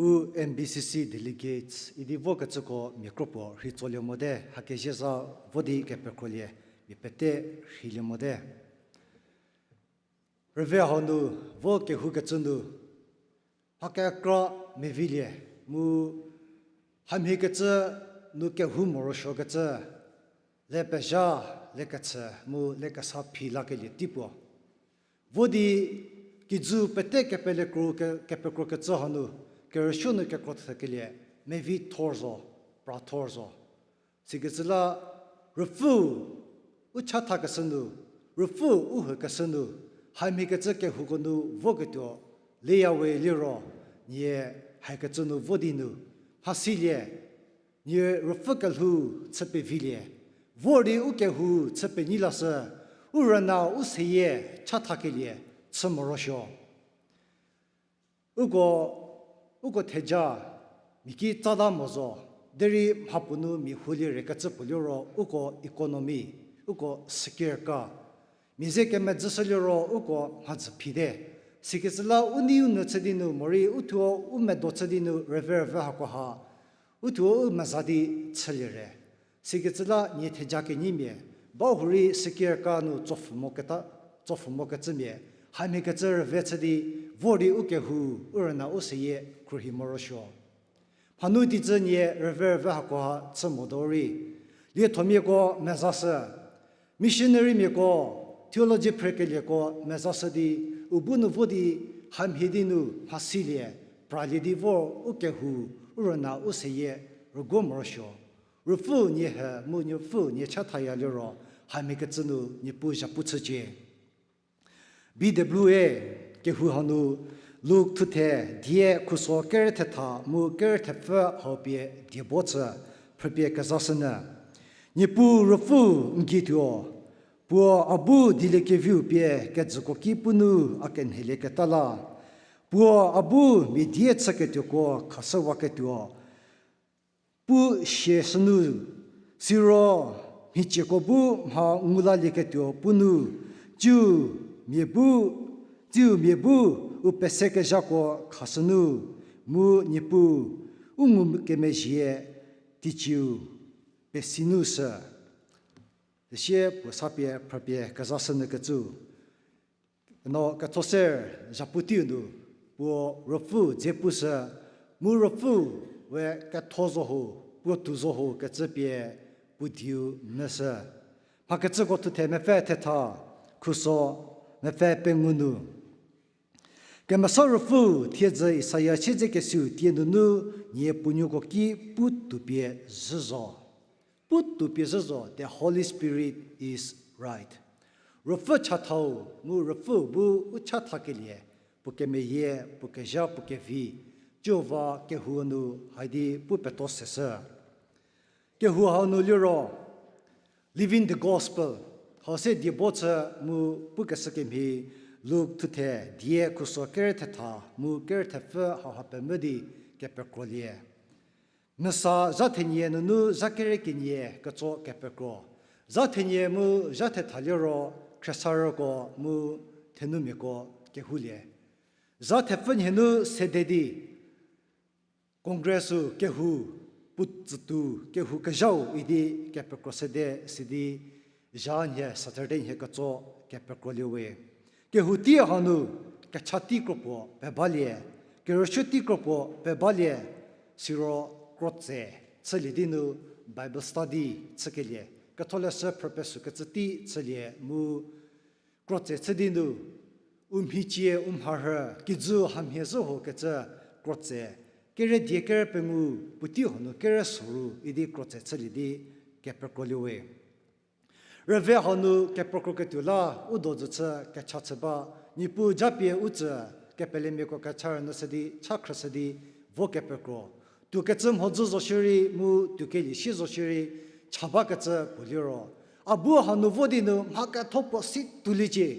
U N B C C delegates idi vokecüko mia kropuo rheitsolie mote, hakezhie za vo di kepekrolie, mia pete rheilie mote. Rüve hau nu vo kehoukecü nu, mha kekra mevilie, mu hamhiekecü nu kehou morosuokecü, le pezha, le kechü, mu le kesa phi lakelie tei puo. Vo di kijü pete kepele kro ke-, kepekrokecü hanu, kerüsuo nu kekro thekelie, mevi thor zo, pra thor zo. Sikecü la, Ruopfü u chathakeshü nu, Ruopfü u hükeshü nu, hamhiekecü kehouko nu voketuo, leyawe liro, nie haikecü nu vo di nu, mhasilie, nie Ruopfü kelhou chü pevilie, vor di u kehou chü penyi lashü, u rüna u seyie chathakelie, chü morosuo. Uko, uko theja, mia ki tsata mo zo, derei mhapuo nu mia hulie rekecü puo liro uko economy, uko secure ka. Mia ze kemedzüshü liro uko mhadzü phite. Sikecü la u nei u nyü chü di nu morei uthuo u medo chü di nu rüve rüve hakoha, uthuo u meza di chülie re. Sikecü la nie theja kenyimia, bahurei secure ka nu tsopfhü mo keta, tsopfhü mokecümia, hamhiekecü rüve chü di, vor di u kehou, u rüna u seyie khruohi morosuo. Mhanu dicü nie rüve rüve hakoha chü modo rei, liethomiako mezashü, missionarymiako, theology phrekelieko mezashü di, u bu nu vo di, hamhie di nu mhasilie, pralie di vor u kehou, u rüna u seyie rüguo morosuo. Ruopfü nie he mu Ruopfü nie chathaya liro, hamhiekecü nu Niepuu zhapu chücie. B W A kehou hanu, Luk thuthe die khuso kere thetha mu kere thepfü hau pie die bo chü, phrüpie kezashünyü. Niepuu Ruopfü n gei tuo, puo a bu dieliekeviu pie kejüko ki pu nu a kenhelieketa la, puo a bu mia die chüketuoko khashüwaketuo pu sie sünu, siro mhicieko bu mha ngulalieketuo pu nu, tsiu mia bu, tsiu mia bu u pesekezhako khashünu, mu Niepuu u ngukemezhie teiciu pesinu sü. Süsie puo sa pie phrüpie kezashünyükecü. No ketho se zhapu teiu nu, puo Ruopfü dze pushü, mu Ruopfü we ketho zo ho, puo tuo zo ho kecü pie puo dieu meshü. Mhakecüko thuthe mepfü thetha, khuso mepfü pengou nu. Kemesa Ruopfü thiedzü Isaia siedzekesiu tie nunu nie puonuoko ki pu tuopie zhü zo. Pu tuopie zhü zo, the Holy Spirit is right. Ruopfü chathau, mu Ruopfü bu u chathakelie, puo kemeyie, puo kezha, puo kevi, Jihova kehou nu haidi pu peto seshü. Kehou hau nu liro, Living the Gospel, hau se die bo chü mu pukeshü kemhie, Luk thuthe die khuso kere thetha mu kere thepfü hauha pemvü di kepekrolie. Mesa zha thenie nunu zha kere kenie ketso kepekro. Zha thenie mu zha thetha liro khriesarüko mu thenumiako kehoulie. Zha thepfü nhie nu sede di Congress-u kehou puo tsütuo, kehou kezhau idi kepekro sede sidi zha nhie Saturday nhie ketso kepekrolie we. Kehou tei hanu kecha tei kropuo pebalie, kerüsuo tei kropuo pebalie, siro krotse chülie di nu Bible study chükelie, ketholeshü phrüpie sükecü tei chülie mu krotse chü di nu, u mhicie u mharhü, kijü hamhie zhü ho kecü krotse, kere die kere pengou, puotei hanu kere soru idi krotse chülie di kepekrolie we. Rüve hanu kepekroketuo la u dojü chü kecha chü ba, Niepuu japie u tsü, kepelemiako kecha rünyüshü di, cha khrüshü di, vo kepekro. Tuokecü mhodzü zo shierei mu tuokelie sie zo shierei cha bakecü puo liro, a bu hanu vo di nu mha ketho puo si tuoliecie.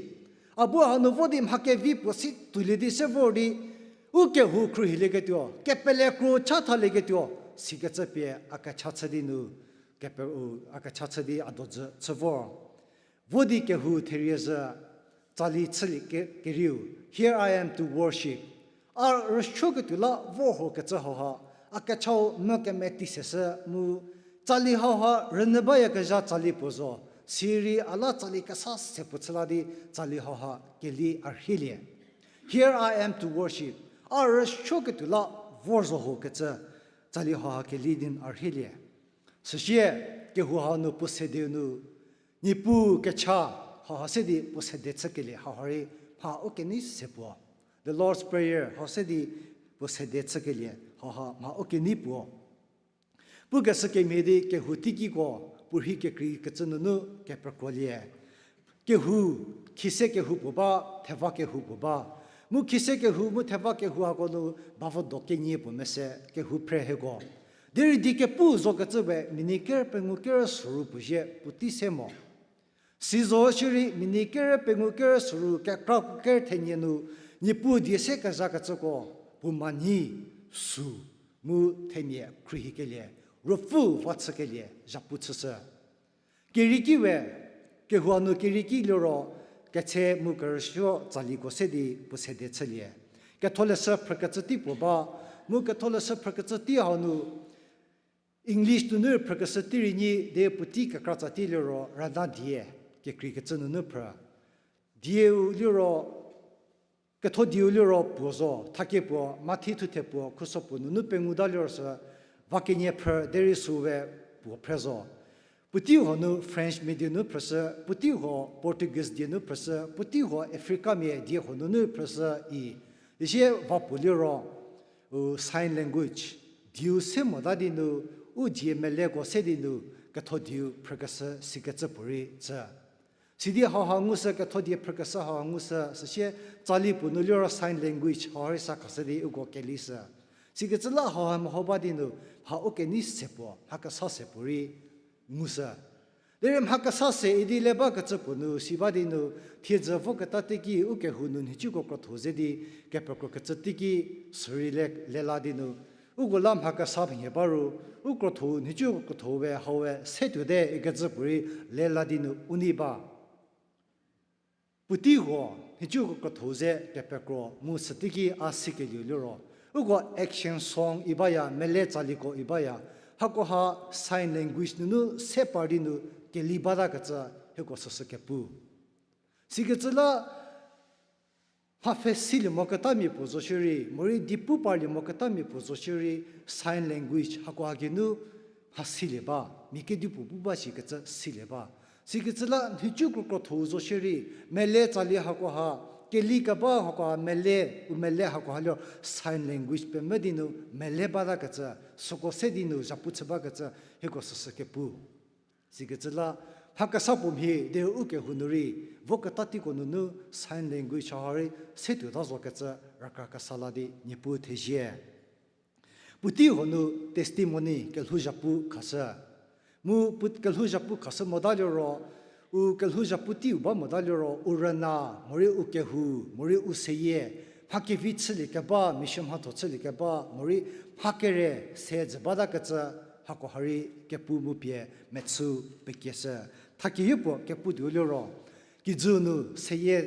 A bu hanu vo di mha kevi puo si tuolie di se vor di, u kehou khruohilieketuo, kepele kro chathalieketuo, sikecü pie a kecha chü di nu, kepe-, u, a kecha chü di a dojü chü vor. Vo di kehou therie zhü, tsali chülie ke-, kerieu, Here I am to worship. A rüsuoketuo la vor ho kecü hauha, a kechau mü kemeti seshü mu, tsali hauha rünyü bayakezha tsali puo zo, sirei a la tsali kesa se puo chü la di tsali hauha keli a rhielie. Here I am to worship. A rüsuoketuo la vor zo ho kecü, tsali hauha keli di a rhielie. Süsie, kehou hau nu puo sede nu, Niepuu kecha hauha se di puo sede chükelie hauha rei mha ukenei se puo. The Lord's Prayer hau se di puo sede chükelie hauha mha ukenei puo. Pukeshü kemhie di kehou teikiko puorhi kekreikecü nunu kepekrolie. Kehou, khise kehou puo ba, theva kehou puo ba. Mu khise kehou mu theva kehou hako nu bavo do kenie puo mese kehou phre hieko. Derei die kepu zokecü we minei ker pengou ker soru puo zhie puotei se mo. Sizo shierei minei ker pengou ker soru kekra ker thenie nu, Niepuu die se kezhakecüko, puo manyi, sü, mu themia khruohikelie, ruopfü va chükelie zhapu chüshü. Kerieki we, kehou hau nu kerieki liro, ketse mu kerüsuo tsaliko se di puo sede chülie. Ketholeshü phrükecü tei puo ba, mu ketholeshü phrükecü tei hau nu, English nunu phrükeshü tei rei nyi di puotei kekratsa tei liro rüna die, kekreikecü nunu phrü. Dieu liro, ketho dieu liro puo zo, thakie puo, Mathi thuthe puo, khuso puo nunu pengu da liro sü, va kenie phrü derei süwe puo phre zo. Puotei huo nu French mia die nu phrüshü, puotei huo Portuguese die nu phrüshü, puotei huo Africa mia die huo nunu phrüshü i. Isie va puo liro, u sign language, dieu se mota di nu, u die meleko se di nu, ketho dieu phrükeshü sikecü puorei chü. Sidi hauha ngushü, ketho die phrükeshü hauha ngushü, süsie tsali puo nu liro sign language hauha rei sa khashü di uko kelishü. Sikecü la hauha meho ba di nu, mha ukenei se puo, mha kesa se puorei ngushü. Derei mha kesa se idi le bakecü puo nu si ba di nu, thiedzü voketa teiki u kehou nu nhicuko krotho ze di, kepekrokecü teiki sürei le, lela di nu, uko la mha kesa mhie ba ru, u krotho, nhicuko krotho we, hau we, se tuote ikecü puorei lela di nu u nei ba. Puotei huo, nhicuko krotho ze kepekro mu süteiki a sikelieu liro. Uko action song i baya, mele tsaliko i baya. Hakoha sign language nunu se par di nu keli batakecü hieko süsü kepu. Sikecü la mha pfhe silie moketamia puo zo shierei, morei di pu parlie moketamia puo zo shierei, sign language hakoha geinu mha silie ba, mia kedipuo pu ba shikecü silie ba. Sikecü la nhicuko krotho zo shierei, mele tsali hakoha, keli keba hakoha mele, u mele hakoha liro sign language pemvü di nu mele batakecü, süko se di nu zhapu chü bakecü, hieko süsü kepu. Sikecü la, mha kesa puo mhie di u kehou nu rei, voketa teiko nunu sign language haha rei se tuota zokecü raka kesa la di Niepuu thezie. Puotei huo nu testimony kelhou zhapu khashü. Mu puo kelhou zhapu khashü mota liro, u kelhou zhapu teiu ba mota liro, u rüna, morei u kehou, morei u seyie, mha kevi chülie keba, mission mhatho chülie keba, morei mha kere se jü batakecü, hakoha rei kepu mu pie mechü pekieshü. Thakieyie puo kepu tuo liro, kijü nu seyie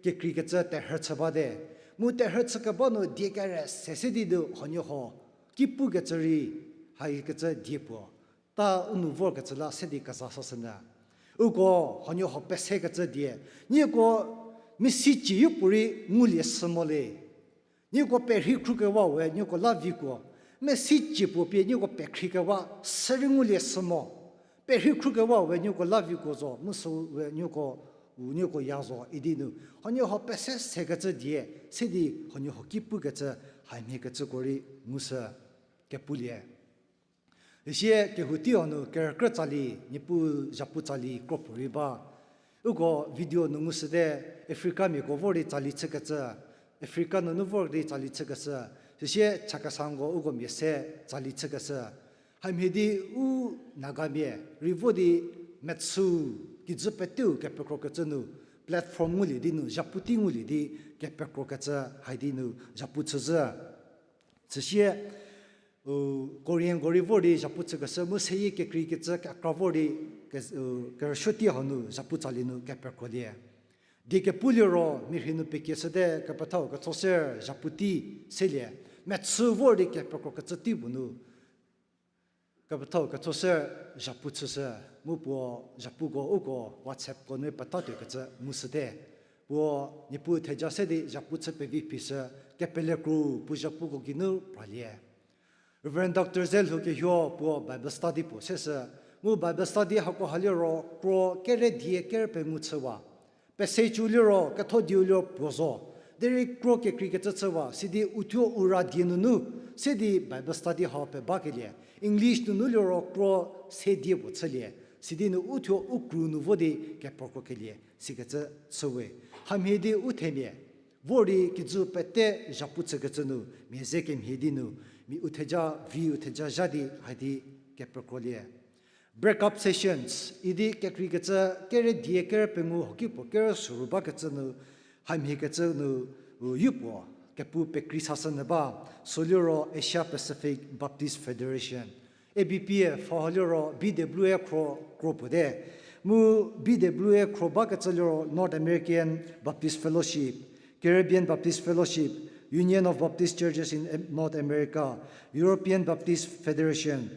kekreikecü terhü chü bate. Mu terhü chü keba nu die kere se se di nu huoniehuo ki pukecü rei, haikecü die puo ta u nu vorkecü la se di keza sashünyü. Uko huoniehuo pesekecü die, nieko mesicie yopuorei ngulie shü mo le. Nieko perhei khrukewa we nieko la vikuo, mesicie puo pie nieko pekhri kewa sürei ngulie shü mo. Perhei khrukewa we nieko la vikuo zo, mu süu we nieko, u nieko ya zo idi nu, huoniehuo pese sekecü die, se di huoniehuo ki pukecü, haimhiekecüko rei ngushü kepulie. Isie kehou teiu nu kerükrü tsali, Niepuu zhapu tsali kro puorei ba. Uko video nu ngushüte, Africa miako vor di tsali chükecü, Africa nunu vor di tsali chükeshü, süsie Chakhesangko uko mia se tsali chükeshü. Haimhie di u Nagamia rei vo di mechü kijü peteu kepekrokecü nu, platform ngulie di nu, zhapu tei ngulie di kepekrokecü hai di nu zhapu chüzhü. Süsie, u, Koreanko rei vor di zhapu chükeshü, mu seyie kekreikecü kekra vor di ke-, u, kerüsuo tei hau nu zhapu tsali nu kepekrolie. Die kepu liro, mirhi nu pekieshüte, kepethau ketho se zhapu tei selie, mechü vor di kepekro kecü tei puo nu, kepethau ketho se zhapu chüshü, mu puo zhapuko uko WhatsAppko nu petatuo kecü ngushüte. Puo Niepuu theja se di zhapu chü pevi phishü, kepele kru puo zhapuko geinu pralie. Reverend Doctor Zelhou Kehuo puo Bible study puo seshü, mu Bible study hakoha liro kro kere die kere pengou chüwa. Pesei cu liro ketho dieu liro puo zo. Derei kro kekreikecü chüwa, sidi uthuo u ra die nunu, se di Bible study hau pebakelie. English nunu liro kro se die puo chülie. Sidi nu uthuo u kru nu vo di kepekro kelie, sikecü chüwe. Hamhie di u themia vor di kijü pete zhapu chükecü nu, mia ze kemhie di nu, mi u theja, vi u theja zha di, haidi kepekrolie. Break up sessions, idi kekreikecü kere die kere pengou hoki puo kere suru bakecü nu, hamhiekecü nu, u, yu puo, kepu pekrei sashü nyü ba, sü liro Asia Pacific Baptist Federation. A B P F hau liro B W F kro, kro puo te. Mu B W F kro bakecü liro North American Baptist Fellowship, Caribbean Baptist Fellowship, Union of Baptist Churches in North America, European Baptist Federation,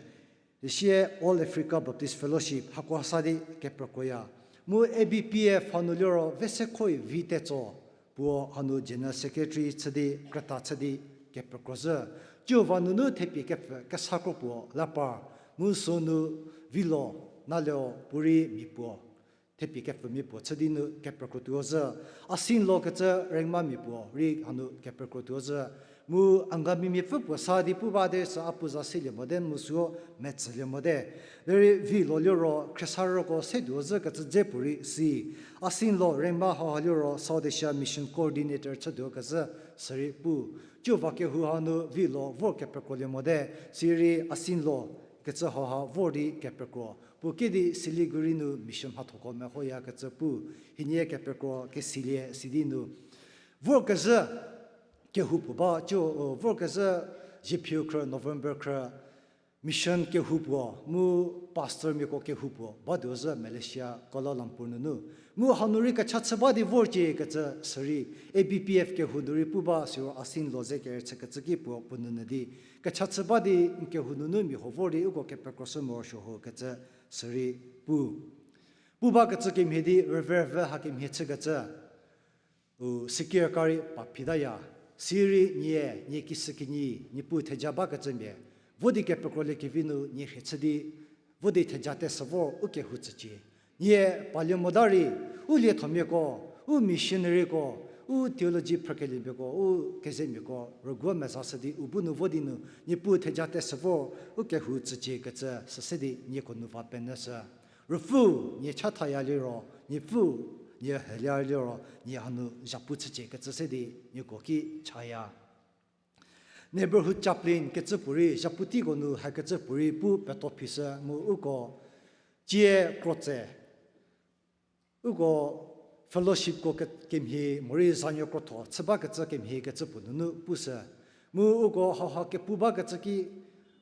sie All Africa Baptist Fellowship, hako sa di kepekroya. Mu A B P F hanu liro Vesekhoi Vi Tetso, puo hanu General Secretary chü di, krüta chü di kepekro zhü. Ciuva nunu thepie kepfü kesa kro puo la par, mu sünu Vilo, Naleo, puorei mia puo, thepie kepfümia puo chü di nu kepekro tuo zhü. Asinlo kecü Rengmamia puo rei hanu kepekro tuo zhü. Mu Angamimia pfü puo sa di pu ba de sü a pu za silie mote mu süu metsülie mote. Derei Vilo liro khriesarüko se tuo zhü kecü dze puorei si. Asinlo Rengma hauha liro South Asia Mission Coordinator chütuo kezhü sürei pu. Ciuva kehou hanu Vilo vor kepekrolie mote, sirei Asinlo kecü hauha vor di kepekro. Puo kedi Siliguri nu mission mhathoko mehoya kecü pu, hienie kepekro kesilie sidi nu. Vorkezhü kehou puo ba, ciu, vorkezhü ziephiu khrü November khrü mission kehou puo, mu pastormiako kehou puo, ba tuo zhü Malaysia, Kuala Lumpur nunu. Mu hanu rei kecha chü ba di vorcie kecü sürei, A B P F kehou nu rei pu ba siro Asinlo ze kerüchü kecü ki puo puo nunu di. Kecha chü ba di n kehou nunu mia huo vor di uko kepekroshü morosuo ho kecü sürei pu. Pu bakecü kemhie di rüve rüve hakemhie chükecü. U sikir kari pa phitaya. Sirei nie, nie kishükinyi, Niepuu theja bakecümia. Vo di kepekrolie kevi nu nie rhie chü di, vo di theja tesü vor u kehou tsücie. Nie palie mota rei, u liethomiako, u missionaryko, u theology phrükeliemiako, u kezemiako rüguo mezashü di u bu nu vo di nu Niepuu theja tesü vor u kehou tsücie kecü süse di nieko nu va penyüshü. Ruopfü, nie chathaya liro, Niepuu, nie helia liro, nie hanu zhapu chücie kecü se di nieko ki chaya. Neighborhood chaplain kecü puorei, zhapu teiko nu hakecü puorei pu peto phishü mu uko, tie krotse, uko fellowshipko ke-, kemhie morei zanuo krotho chü bakecü kemhie kecü puo nunu pushü. Mu uko hauha kepu bakecü ki,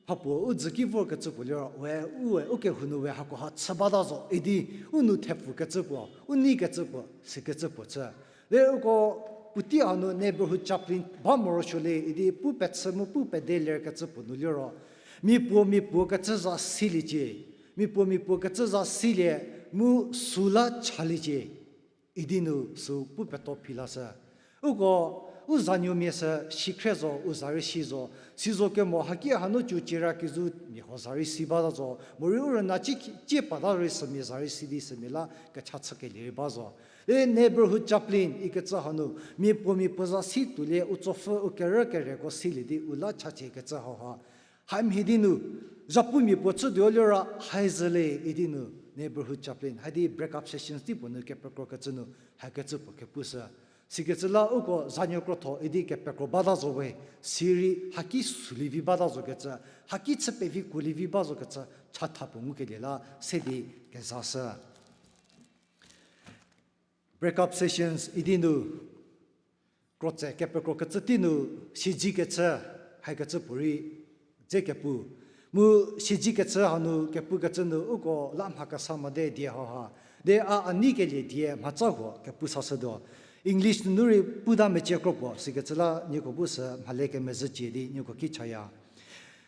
mhapuo u dzü ki vorkecü puo liro, we, u we, u kehou nu we hakoha chü bata zo, idi u nu thepfukecü puo, u neikecü puo, sikecü puo chü. Le uko puotei hanu neighborhood chaplain ba morosuo le, idi pu pechü mu pu pede lerkecü puo nu liro, mia puo mia puo kecü za siliecie, mia puo mia puo kecü za silie, mu süla chaliecie. Idi nu sü pu peto phi lashü. Uko, u zanuomia sü sikhre zo, u za rei si zo, si zo kemo haki hanu cu cira kezhü mia huo za rei si bata zo, morei u rüna cie pata rei sümia za rei si di sümia la kecha chükelie rei ba zo. Le neighborhood chaplain ikecü hanu, mia puo mia puo za si tuolie u tsopfü u kerü kereko silie di u la chacie kecü hauha. Hamhie di nu, zhapumia puo chütuo liro haizhü le idi nu, neighborhood chaplain, haidi break up sessions tei puo nu kepekrokecü nu, hakecü puo kepushü. Sikecü la uko zanuo krotho idi kepekro bata zo we, sirei haki sülie vi bata zokecü, haki chü pevi kuolie vi ba zokecü, chatha puo ngukelie la se di kezashü. Break up sessions idi nu, krotse kepekrokecü tei nu, siedzikecü, haikecü puorei dze kepu. Mu siedzikecü hanu kepukecü nu uko la mha kesa mote die hauha. De a a neikelie die mhatsa huo kepu sashütuo. English nunu rei puta mecie kro puo, sikecü la nieko bu sü mhale kemezhücie di nieko ki chaya.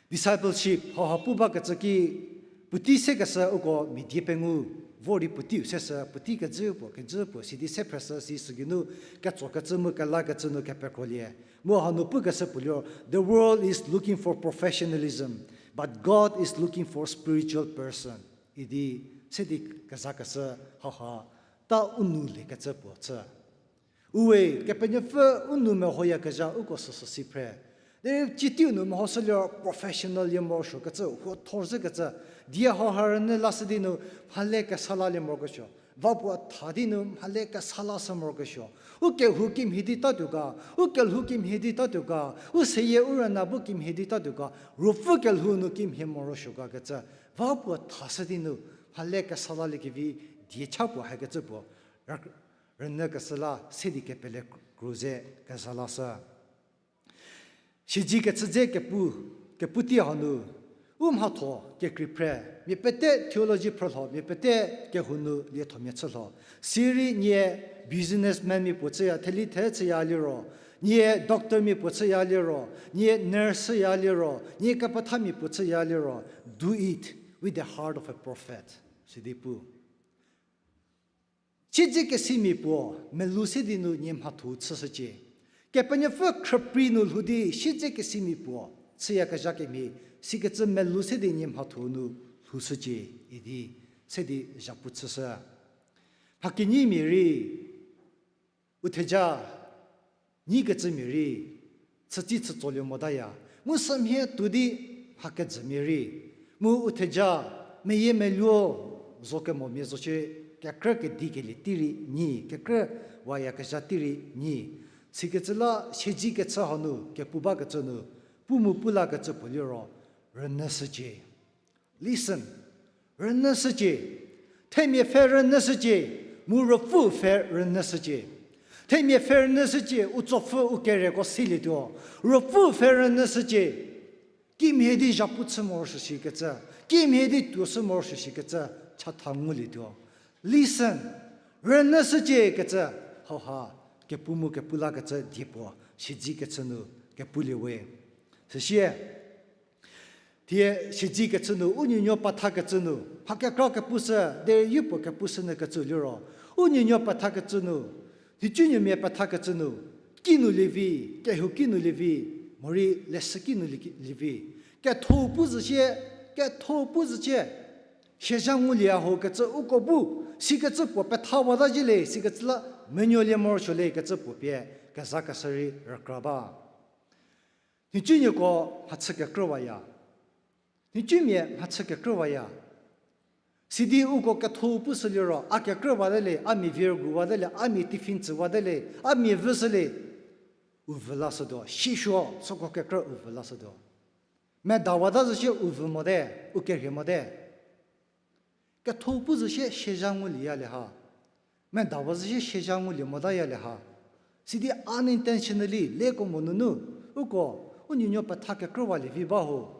Discipleship, hauha pu bakecü ki, puotei sekeshü uko mia die pengou, vor di puoteiu seshü, puotei kejü puo, kejü puo, sidi se phreshü, si sügeinu, ketsokecü mu kelakecü nu kepekrolie. Mu hanu pukeshü puo liro, the world is looking for professionalism, but God is looking for spiritual person. Idi se di kezakeshü hauha, ta u nou liekecü puo chü. Uwe, Kepenuopfü u nou mehoyakezha uko süsü si phre. Derei citeiu nu mehoshü liro professional lie morosuokecü, huo thor zhükecü, die hauha rünyü lashü di nu mhale kesa lalie morokesuo. Va puo tha di nu mhale kesa lashü morokesuo. U kehou kimhie di tatuo ga, u kelhou kimhie di tatuo ga, u seyie u rüna bu kimhie di tatuo ga, ruopfü kelhou nu kimhie morosuo ga kecü. Va puo thashü di nu mhale kesa laliekevi die cha puo hakecü puo. Rünyükeshü la se di kepele kru ze keza lashü. Siedzi kechü dze kepu, kepu tei hanu, u mhatho kekrei phre, mia pete theology phrülho, mia pete kehou nu liethomia chülho. Sirei nie businessman mia puo chüya, theli the chüya liro, nie doctor mia puo chüya liro, nie nurse chüya liro, nie kepethamia puo chüya liro, do it with the heart of a prophet. Sidi pu. Siedzekesimia puo melou se di nu nie mhatho chüshücie. Kepenuopfü khrüprei nu lhou di siedzekesimia puo chüyakezha kemhie, sikecü melou se di nie mhatho nu lhoushücie idi se di zhapu chüshü. Mhakenyimia rei, u theja nyikecümia rei, chütsi chütsolie motaya, mu sümhie tuo di mhakejümia rei, mu u theja meyiemeluo zo kemomia zo shie, kekrü kedikelie tei rei nyi, kekrü wayakezha tei rei nyi. Sikecü la siedzi kechü hanu kepu bakecü nu, pu mu pu lakecü puo liro, rünyüshücie. Listen, rünyüshücie. Themia pfhe rünyüshücie, mu ruopfü pfhe rünyüshücie. Themia pfhe rünyüshücie, u tsopfü u kereko silietuo. Ruopfü pfhe rünyüshücie. Kimhie di zhapu chü morosuo shikecü, kimhie di tuo shü morosuo shikecü, chatha ngulietuo. Listen, rünyüshücie kecü, hauha, kepu mu kepu lakecü diepuo, siedzi kechü nu kepulie we. Süsie, thie siedzi kechü nu, u nuonuo pethakecü nu, mha kekra kepushü, derei yopuo kepushü nyü kecü liro, u nuonuo pethakecü nu, nhicunuomia pethakecü nu, kinu lievi, kehou kinu lievi, morei leshü kinu lie-, lievi. Ketho pu zhücie, ketho pu zhücie. Siezha ngulieya ho kecü uko bu, sikecü puo pethawata zhie le, sikecü la menuolie morosuo le kecü puo pie, kezakeshü rei rükra ba. Nhicunuoko mhachü kekrüwaya. Nhicumia mhachü kekrüwaya. Sidi uko ketho pushü liro, a kekrüwate le, a mia virguwate le, a mia tiffin tsüwate le, a mia vüshü le, u vü lashütuo, sisuo süko kekrü u vü lashütuo. Medawata zhüshie u vü mote, u kerhie mote. Ketho pu zhüshie siezha ngulieya le ha. Medawa zhüshie siezha ngulie motaya le ha. Sidi unintentionally, leko mo nunu, uko, u nuonuo petha kekrüwalie vi ba ho.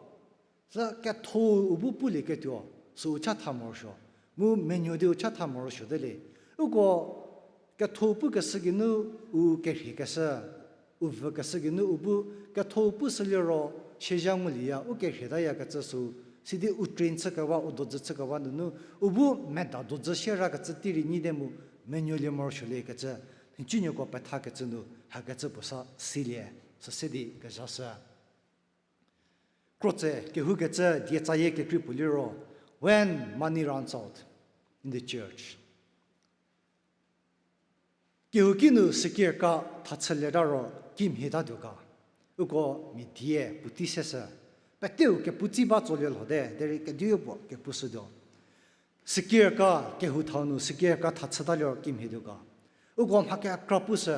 Sü ketho u bu pulieketuo, sü u chatha morosuo. Mu menuo di u chatha morosuote le. Uko, ketho pukeshü geinu u kerhiekeshü, u vükeshü geinu u bu ketho pushü liro, siezha ngulieya u kerhietayakecü sü, sidi u train chükewa, u dojü chükewa nunu, u bu meda dojü sierakecü tei rei nyite mu, menuolie morosuoliekecü, nhicunuoko pethakecü nu hakecü puo sa silie, süse di kezhashü. Krotse kehoukecü die tsayie kekrei puo liro, when money runs out in the church. Kehouki nu sikirka thachülieta ro kimhietatuo ga. Uko mia die puotei seshü. Peteu kepu tsi ba tsolie lhote, derei kedipuo kepushütuo. Sikirka kehou thau nu sikirka thachüta liro kimhietuo ga. Uko mha kekra pushü,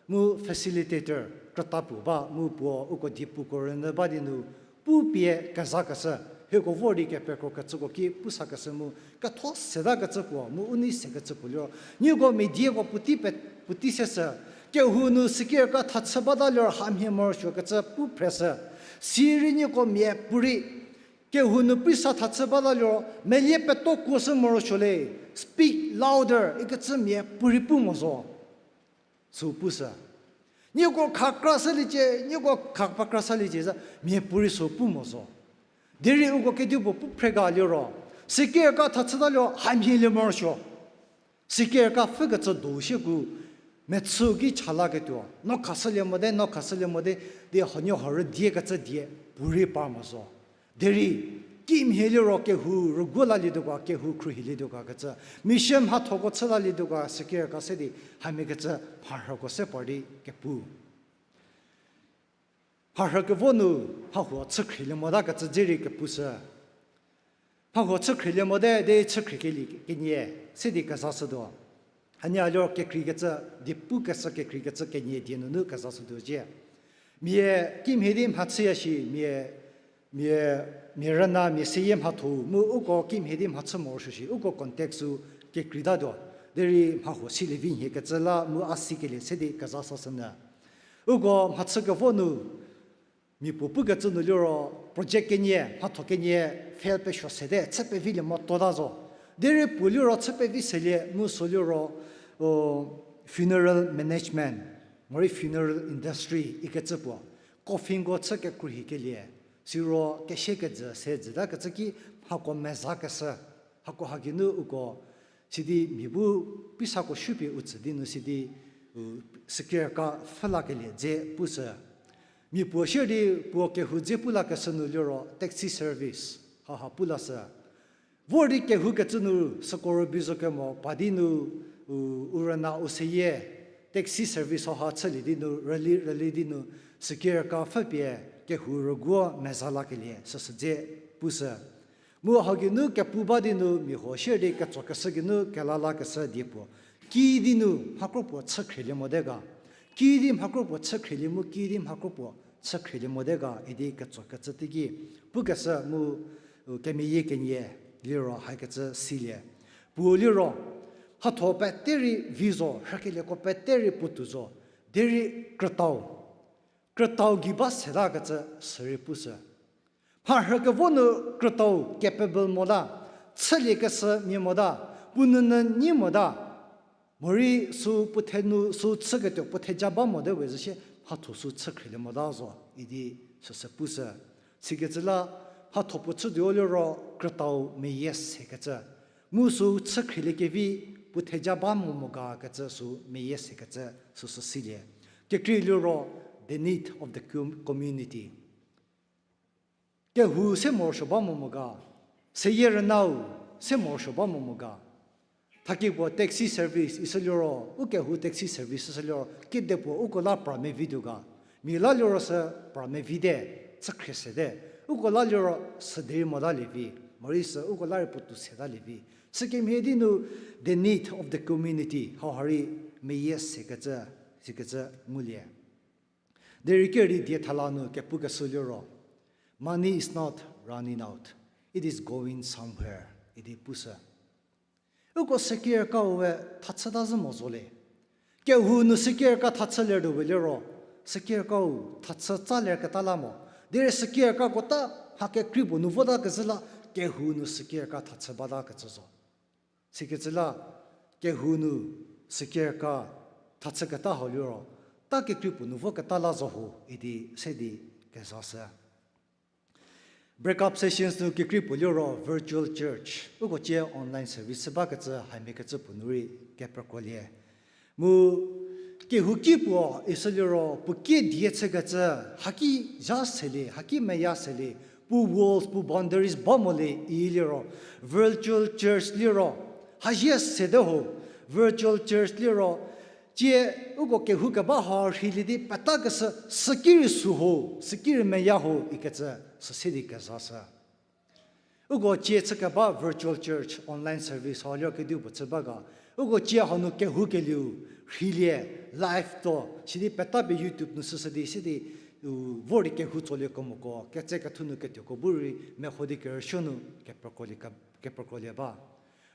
mu facilitator krüta puo ba, mu puo uko diepuko rünyü ba di nu, pu pie kezakeshü, hieko vor di kepekrokecüko ki pusakeshü mu, ketho setakecü puo, mu u nei sekecü puo liro. Nieko mia dieko puotei pe-, puotei seshü, kehou nu sikirka thachü bata liro hamhie morosuokecü pu phreshü. Sirei nieko miapuorei, Kehou nu prisa thachü bata liro, melie peto kuo sü morosuo le, speak louder, ikecü mia puorei pu mo zo. Sü pushü. Nieko khakra saliecie, nieko khapakra saliecie, za mia puorei sü pu mo zo. Derei uko kedipuo pu phre ga liro, sikirka thachüta liro hamhie lie morosuo. Sikirka pfhükecü do shieku, mechü ki chalaketuo, no khashülie mote, no khashülie mote, di huoniehuo rüdiekecü die, puorei par mo zo. Derei, kimhie liro kehou rüguo lalietuo ga, kehou khruohilietuo ga kecü, mission mhathoko chü lalietuo ga, sikirka se di, hamhiekecü mharhüko se par di kepu. Mharhü kevo nu, mhahuo chükhrilie mota kecü dze rei kepushü. Mhahuo chükhrilie mote, de chükhriekelie kenie, se di kezashütuo. Hanie a liro kekreikecü, di pukeshü kekreikecü kenie die nunu kezashütuo cie. Mia kimhie di mhachüya shi, mia, mia, mia rüna, mia seyie mhatho, mu uko kimhie di mhachü morosuo shi, uko context-u kekreitatuo. Derei mhahuo silie vi nhiekecü la mu a sikelie se di kezasashünyü. Uko mhachü kevo nu, mia puo pukecü nu liro, project kenie, mhatho kenie, fail pesuo sete, chü pevilie motota zo. Derei puo liro chü pevi selie, mu sü liro, o, funeral management, morei funeral industry ikecü puo. Coffinko chü kekhruohikelie, siro kesiekejü se jütakecü ki mhako mezakeshü, hako ha geinu uko, sidi mia bu pisako shupie u tsü di nu sidi, u, sikirka pfhülakelie dze pushü. Mia puo shie di puo kehou dze pulakeshü nu liro taxi service, haha pulashü. Vor di kehoukecü nu süko rübei zo kemo pa di nu, u, u rüna u seyie, taxi service haha chülie di nu, rüli, rüli di nu, sikirka pfhüpie kehou rüguo meza lakelie süsü dze pushü. Mu hau geinu kepu ba di nu mia huo shie di ketsokeshü geinu kela lakeshü die puo. Kiüdi nu mhakro puo chükhrielie mote ga. Kiüdi mhakro puo chükhrielie mu kiüdi mhakro puo chükhrielie mote ga idi ketsokecü teiki. Pukeshü mu, u, kemeyie kenie liro hakecü silie. Puo liro, mhatho pete rei vi zo, rhükelieko pete rei puotou zo, derei krütau. Krütau gei ba setakecü sürei pushü. Mharhü kevo nu krütau capable mota, chüliekeshü mia mota, puo nunu nyi mota, morei sü puo the nu sü chüketuo puo theja ba mote we zhü shie mhatho sü chükhrielie mota zo idi süsü pushü. Sikecü la mhatho puo chütuo liro krütau meyie sekecü. Mu sü chükhrielie kevi puo theja ba mo mo ga kecü sü meyie sekecü süsü silie. Kekrei liro the need of the com-, community. Kehou se morosuo ba mo mo ga, seyie rünau se morosuo ba mo mo ga. Thakie puo taxi service isü liro, u kehou taxi service isü liro, kidepuo uko la pra mevituo ga. Mia la liro sü pra mevite, chükhrie sete. Uko la liro sü derei motalie vi, morei sü uko la rei puotou setalie vi. Sükemhie di nu the need of the community, hau ha rei meyie sekecü, sikecü ngulie. Derei kerei die thala nu kepukeshü liro, money is not running out, it is going somewhere, idi pushü. Uko sikirkau we thachüta zhü mo zo le. Kehou nu sikirka thachü lertuo we liro, sikirkau thachü tsa lerketa la mo. Derei sikirkako ta mha kekrei puo nu vota kezhü la, kehou nu sikirka thachü bata kecü zo. Sikecü la, kehou nu sikirka thachüketa hau liro, ta kekrei puo nu voketa la zo ho idi se di kezashü. Break-up sessions nu kekrei puo liro virtual church, uko cie online service bakecü, hamhiekecü puo nu rei kepekrolie. Mu kehouki puo isü liro puo kie die chükecü, haki zha selie, haki meya selie, puo walls, puo boundaries ba mo le i liro, virtual church liro, hazie sete ho, virtual church liro, cie uko kehoukeba ha rheilie di petakeshü, süki rei sü ho, süki rei meya ho ikecü, süse di kezashü. Uko cie chükeba virtual church, online service hau liro kedipuo chü ba ga. Uko cie hanu kehoukelieu rheilie, live tuo sidi petapie YouTube nu süsü di sidi, u, vor di kehou tsolie kemoko, ketse kethu nu ketuoko bu rei meho di kerüsuo nu kepekrolie ka-, kepekrolie ba.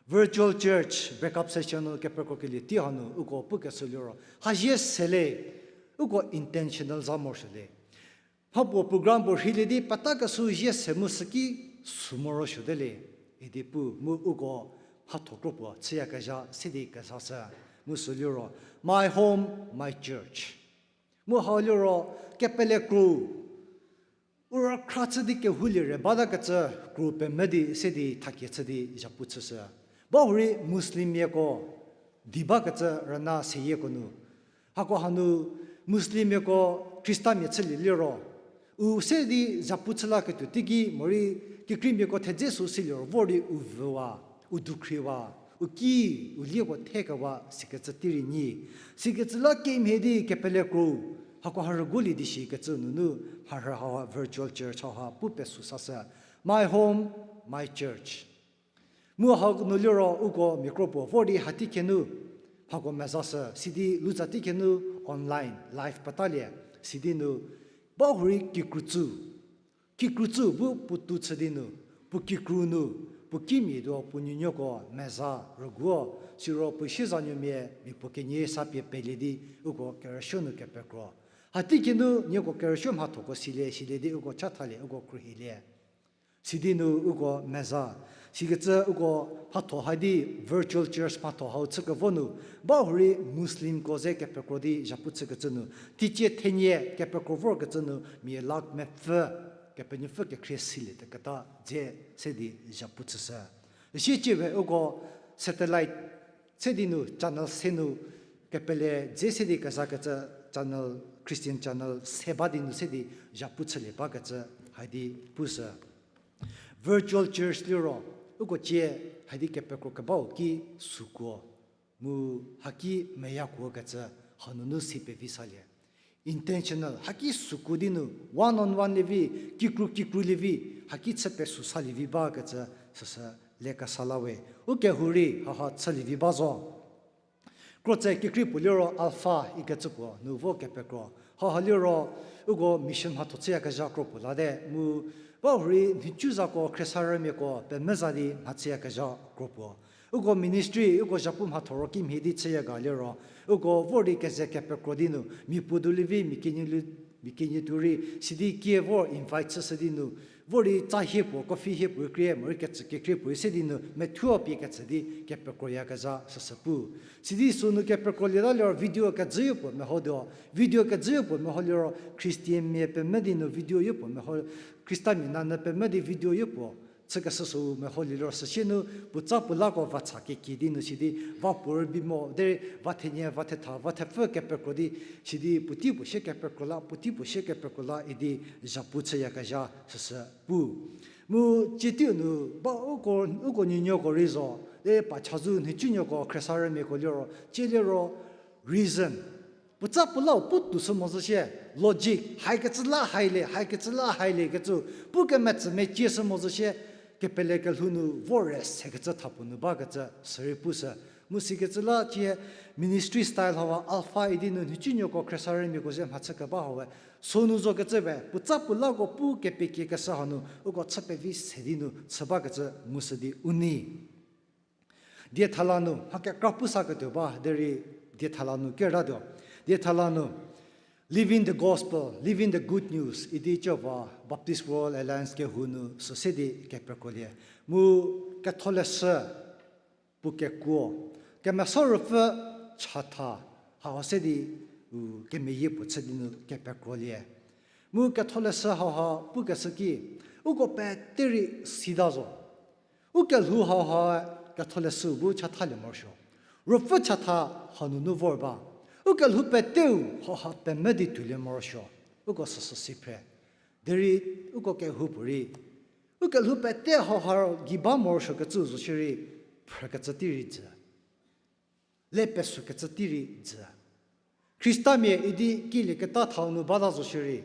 Virtual church, break-up session nu kepekrokelie tei hanu uko pukeshü liro, hazie sele, uko intentional za morosuo le. Mhapuo program puo rheilie di petakeshü zie se mu süki sü morosuote le, idi pu mu uko mhatho kro puo chüyakezha se di kezashü, mu sü liro, My Home, My Church. Mu hau liro, kepele kro, u rükhra chü di kehoulie re batakecü kro pemvü di se di thakie chü di zhapu chüshü. Bahurei Muslimmiako di bakecü rüna seyieko nu. Hako hanu Muslimmiako Khristamia chülie liro, u se di zhapu chü laketuo teiki morei kekreimiako thedze sü siliro vor di u vüwa, u dukhriwa, u ki, u lieko thekewa sikecü tei rei nyi. Sikecü la kemhie di kepele kro, hako ha rüguolie di shikecü nunu, mharhü hauha virtual church hauha pu pesü sashü, My Home, My Church. Mu hau nu liro uko mia kro puo vor di hatei khenu, hako mezashü, sidi lutsa tei khenu online, live petalie, sidi nu, bahurei kikrutsü, kikrutsü bu puotou chü di nu, puo kikru nu, puo kimia tuo puo nuonuoko meza rüguo, siro puo siezanuomia mia puo kenie sa pie pelie di uko kerüsuo nu kepekro. Hatei khenu nieko kerüsuo mhathoko silie, silie di uko chathalie, uko khruohilie. Sidi nu uko meza. Sikecü uko mhatho ha di virtual church mhatho hau chükevo nu, bahurei Muslimko ze kepekro di zhapu chükecü nu, teicie thenie kepekro vorkecü nu mia lakh mepfü, Kepenuopfü kekhrie silie teketa dze se di zhapu chüshü. Üsie ciewe uko satellite se di nu channel se nu kepele dze se di kezakecü channel, Christian channel se ba di nu se di zhapu chülie bakecü hadi pushü. Virtual church liro, uko cie hadi kepekro kebau ki sükuo, mu haki meyakuo kecü hanunu si pevi salie. Intentional, haki sükuo di nu, one on one lievi, kikru kikru lievi, haki chü pesü salievi bakecü süsü le kesa la we. Ukehou rei haha chülievi ba zo. Krotse kekrei puo liro Alpha ikecü puo nu vo kepekro. Haha liro uko mission mhatho chüyakezha kro puo late mu, bahurei nhicu zako khriesarümiako pemvü za di mhachüyakezha kro puo. Uko ministry, uko zhapu mhatho ro kimhie di chüya ga liro, uko vor di keze kepekro di nu, mia puo du lievi, mia kenie lu-, mia kenie tuo rei, sidi kie vor invite chüshü di nu, vor di tsa hie puo, coffee hie puo krie, morei kecü kekrei puo se di nu, methuo pie kecü di kepekroyakezha süsü pu. Sidi sünu kepekro lieta liro video kejüyo puo mehotuo, video kejüyo puo meho liro, Christianmia pemvü di nu video yopuo meho, Khristamia nanyü pemvü di video yopuo chükeshü sü meholie liro süsie nu puotsa puo lako va cha kekie di nu sidi va puo rübei mo, derei va thenie, va thetha, va thepfü kepekro di, sidi puotei puo sie kepekro la, puotei puo sie kepekro la idi zhapu chüyakezha süsü pu. Mu cie teiu nu ba uko, uko nuonuoko rei zo, derei pa chazou nhicunuoko khriesarümiako liro, cie liro reason. Puotsa puo lau pu tou sü mo zo sie, logic, haikecü la haile, haikecü la haile kecü, pu kemetsü mecie sü mo zo sie, kepele kelhou nu vor re sekecü thapuo nu bakecü sürei pushü. Mu sikecü la cie ministry style hau Alpha idi nu nhicunuoko khriesarümiako ze mhachü keba hau we, sünu zokecü we, puotsa puo lako pu kepekie keshü hanu, uko chü pevi se di nu chü bakecü ngushü di u nei. Diethala nu, mha kekra pu saketuo ba, derei diethala nu keratuo. Diethala nu, Living the Gospel, Living the Good News, idi cü ba Baptist World Alliance kehou nu süse di kepekrolie. Mu ketholeshü puo kekuo, Kemesa Ruopfü chatha, hau se di, u, kemeyie puo chü di nu kepekrolie. Mu ketholeshü hauha pukeshü ki, uko pete rei sita zo. Ukelhou hauha ketholeshü bu chathalie morosuo. Ruopfü chatha hanunu vor ba. Ukelhou peteu hauha pemvü di tuolie morosuo. Uko süsü si phre. Derei uko kehoupuorei, ukelhou pete hauha gei ba morosuokecü zo shierei, phrükecü tei rei jü. Le pesükecü tei rei jü. Khristamia idi kilieketa thau nu bata zo shierei,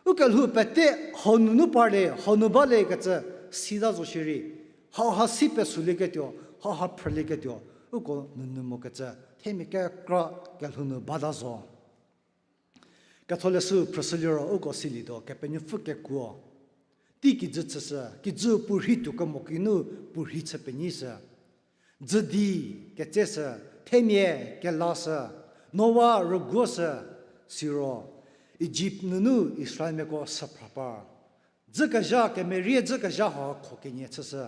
ukelhou pete hanunu parlie, hanu baliekecü sita zo shierei, hauha si pesülieketuo, hauha phrülieketuo, uko nunu mokecü themia kekra kelhou nu bata zo. Ketholeshü phrüshüliro uko silietuo Kepenuopfü kekuo. Tei kijü chüshü, kijü puorhi tuo kemo kinu puorhi chü penyishü. Jüdi ketseshü, themia kelashü, Noa rüguoshü, siro Ijipt nunu Israelmiako süphra par. dzükezha, kemerie dzükezha hau kho kenie chüshü.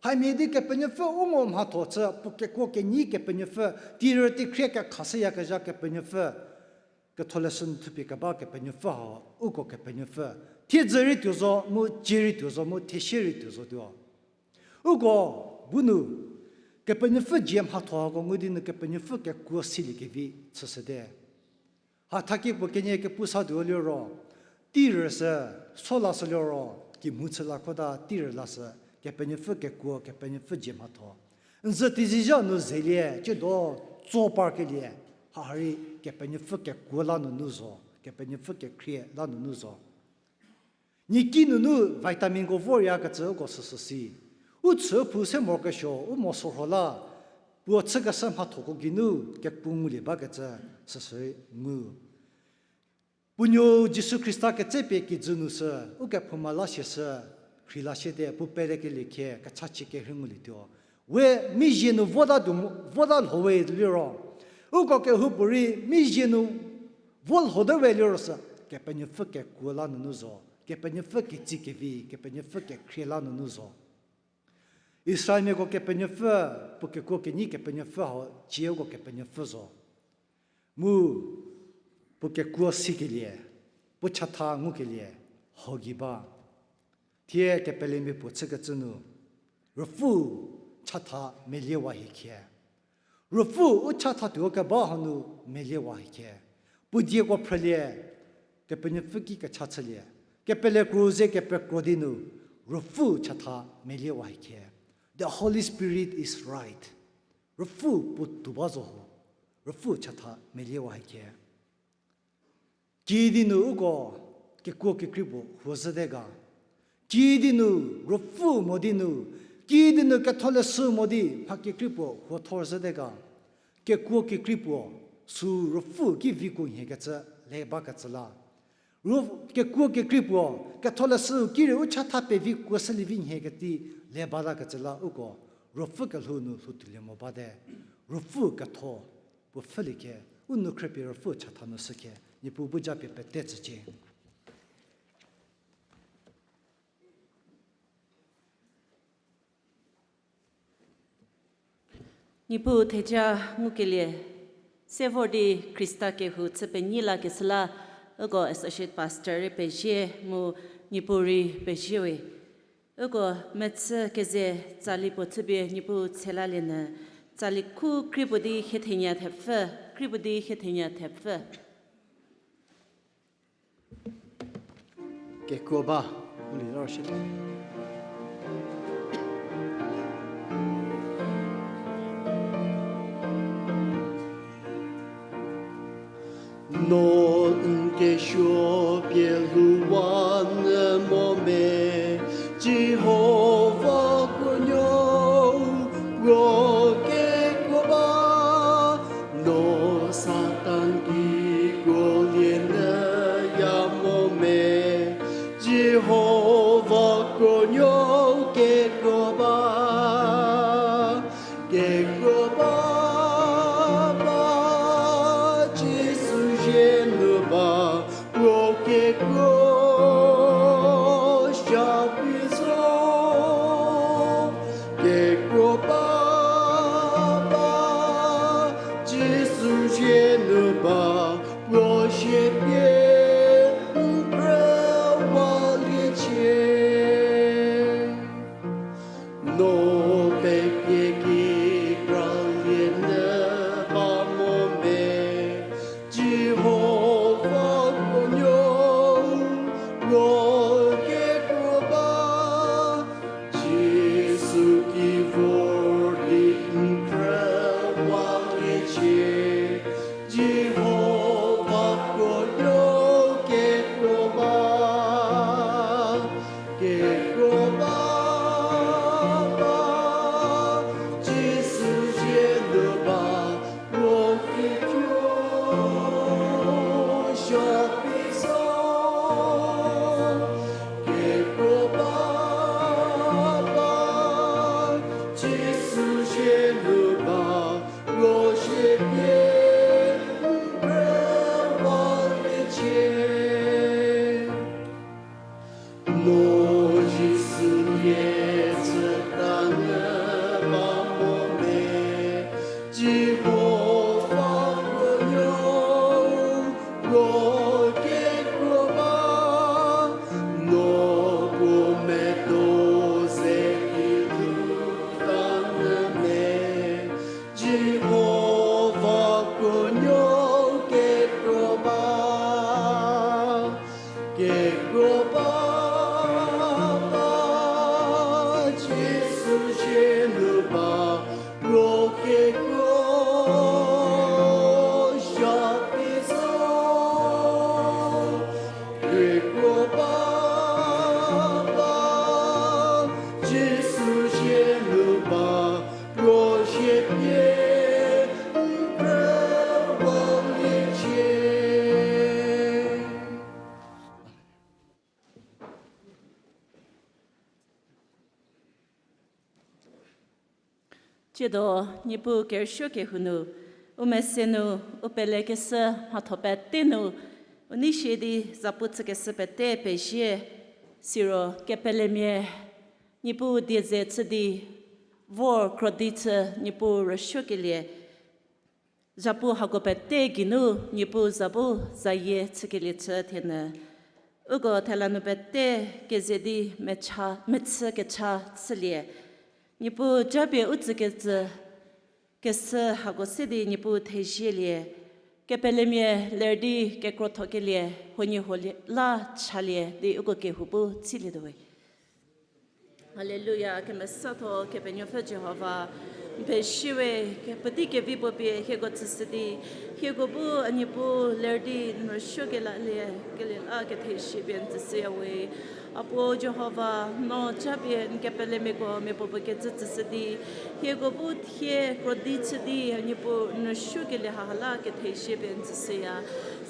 Hamhie di Kepenuopfü u ngo mhatho chü, puo kekuo kenyi Kepenuopfü, tirü tikhrie kekhashüyakezha Kepenuopfü, ketholeshü nu thupie keba Kepenuopfü hau, uko Kepenuopfü, thiedzü rei tuo zo, mu cie rei tuo zo, mu thesie rei tuo zotuo. Uko bu nu, Kepenuopfü dzie mhatho hako ngu di nu Kepenuopfü kekuo siliekevi chüshüte. Hathakie puo kenie kepu sa tuo liro, tirü sü, so lashü liro, kimhu chü la kota tirü lashü, Kepenuopfü kekuo, Kepenuopfü dzie mhatho. N zü tizizha nu zelie, ciedo tso parkelie, ha ha rei Kepenuopfü kekuo la nunu zo, Kepenuopfü kekhrie la nunu zo. Niaki nunu vitaminko voryakecü uko süsü si. U chü phou se morokesuo, u mo sorho la, puo chükeshü mhathoko geinu kepu ngulie bakecü süsü ngu. Puo nuo Jisu Khrista ketsepie kijü nu sü, ukephouma la sie sü, rhei la siete, puo pelekelie khie, kechachie kerhei ngulietuo. We mizie nu vota tuo, vota lho we liro. Uko kehoupuorei mizie nu vo lhote we liro sü, Kepenuopfü kekuo la nunu zo, Kepenuopfü ketsi kevi, Kepenuopfü kekhrie la nunu zo. Israelmiako Kepenuopfü, puo kekuo kenyi Kepenuopfü hau, cie uko Kepenuopfü zo. Mu puo kekuo sikelie, puo chatha ngukelie, hau gei ba. Thie kepelemia puo chükecü nu, Ruopfü chatha meliewa hiecie. Ruopfü u chatha tuo keba hanu meliewa hiecie. Puo dieko phrülie, Kepenuopfü ki kecha chülie. Kepele kro ze kepekro di nu, Ruopfü chatha meliewa hiecie. The Holy Spirit is right. Ruopfü puo tuo ba zo ho. Ruopfü chatha meliewa hiecie. Kiüdi nu uko kekuo kekrei puo huo zhüte ga. Kiüdi nu Ruopfü mo di nu, kiüdi nu ketholeshü mo di mha kekrei puo huo thor zhüte ga. Kekuo kekrei puo, sü Ruopfü ki vikuo nhiekecü le bakecü la. Ruo-, kekuo kekrei puo, ketholeshü ki rei u chatha pevi kuoshülievi nhie keti le balakecü la uko, Ruopfü kelhou nu lhoutuolie mo bate, Ruopfü ketho, puo pfhülie khe, u nu khrüpie Ruopfü chatha nu shükhe, Niepuu bu japie pete tsücie. Niepuu theja ngukelie, se vor di Khrista kehou chü penyi lakeshü la, uko Associate Pastor rei pezie mu Niepuu rei pezie we. Uko mechü keze tsali puo chüpie Niepuu tshe lalie nyü, tsali khu kri puo di hie thenya thepfü, kri puo di hie thenya thepfü. Kekuo ba, u li ro shi. No n kesuo pie lhouwa nyü mo me, Jihova kuonuo, puo kekuo ba. No Satan ki kuolie nyüya mo me, Jihova kuonuo kekuo ba. Kekuo ba, ba, Jisu zie nu ba, puo kekuo shapie zo. Kekuo ba, ba, Jisu zie nu ba, puo shapie n krüwaliecie. No pepie ki kralie nyü ba mo me, Jihova kuonuo, puo kekuo ba. Jisu ki vor di n krüwaliecie, Jihova Ko kekuo ba, no puo medo ze ki lu ta nyü me, Jihova puo nuo kekuo ba, kekuo ba ba, Jisu zie nu ba, ro kekuo zha ki zo. Kekuo ba ba, Jisu zie nu ba, ro zie pie n pruo waliecie. Tsiedo, Niepuu kerüsuo kehou nu, u mese nu, u pelekeshü mhatho pete nu, u nei sie di zapu chükeshü pete pezie, siro kepelemia, Niepuu die ze chü di, vor krodi chü Niepuu rüsuokelie, zapu hako pete geinu Niepuu zapu zayie chükelie chü thenyü. Uko thela nu pete keze di mecha, mechü kecha chülie. Niepuu japie u tsükecü keshü hako se di Niepuu thezielie. Kepelemia ler di kekrothokelie, huoniehuo la chalie di uko kehou bu chülietuo we. Haleluya, kemesatho Kepenuopfü Jihova, n pezie we, ke- puotei kevi puo pie hieko tsüshü di, hieko bu a Niepuu ler di n rüsuokelalie, kelie la kethezie pie n tsüshüya we. A puo Jihova, no japie n kepelemiako miapuopuo kecü tsüshü di, hieko bu thie krodi chü di a Niepuu n rüsuokelie haha la kethezie pie n tsüshüya.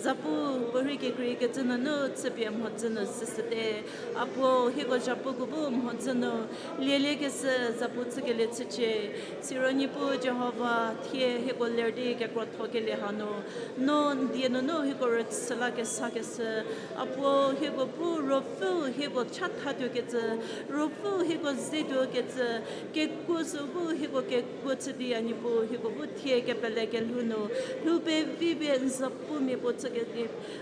Zapu puorhei kekreikecü nunu chüpie mhodzü nu süshüte. A puo hieko zapuko bu mhodzü nu lieliekeshü zapu chükelie chücie. Siro Niepuu Jihova, thie hieko ler di kekrothokelie hanu, no n die nunu hieko rüchü la kesakeshü, a puo hieko bu ruopfüu hieko chathatuokecü, ruopfüu hieko zetuokecü, kekuo sü bu hieko kekuo chü di a Niepuu hieko bu thie kepele kelhou nu lhou pevi pie n zapumia puo chükelie,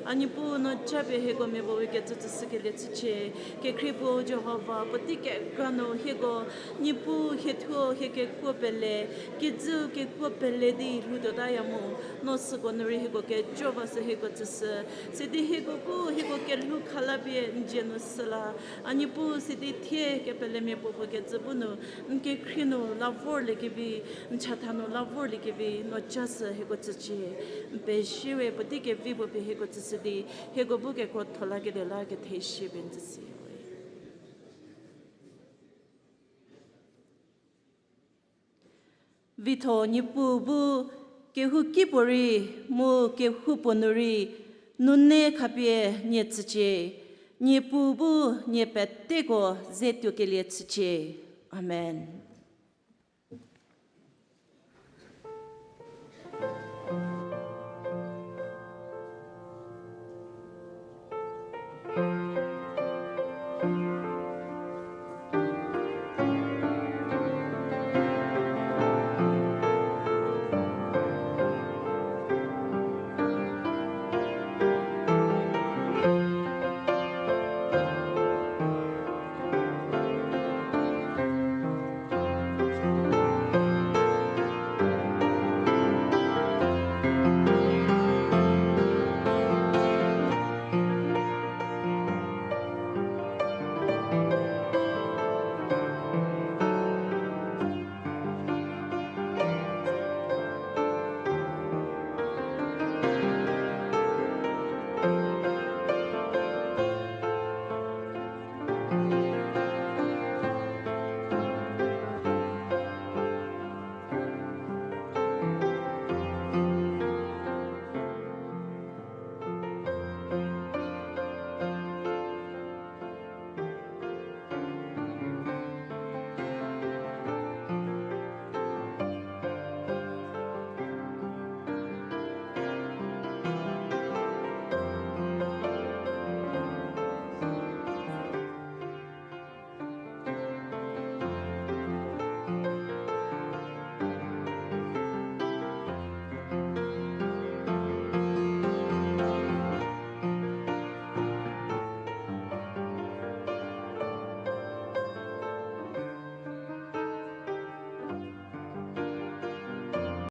a Niepuu no japie hieko miapuo we kecü tsüshükelie chücie. Kekhrie puo Jihova, puotei kekra nu hieko Niepuu hie thuo hie kekuo pele, kijüu kekuo pele di lhoutuotaya mu, no süko nu rei hieko kejo ba sü hieko tsüshü. Sidi hieko bu hieko kelhou khala pie n dzie nu süla, a Niepuu sidi thie kepelemia puopuo kecü bu nu, n kekhrie nu la vorliekevi, n chatha nu la vorliekevi no ja sü hieko tsücie. N pezie we, puotei kevi puo pie hieko tsüshü di, hieko bu kekrotho lakelie la kethezie pie n tsüshüya we. Vitho Niepuu bu kehouki puorei mu kehoupuo nu rei nune khapie nie tsücie. Niepuu bu nie peteko ze tuokelie chücie. Amen.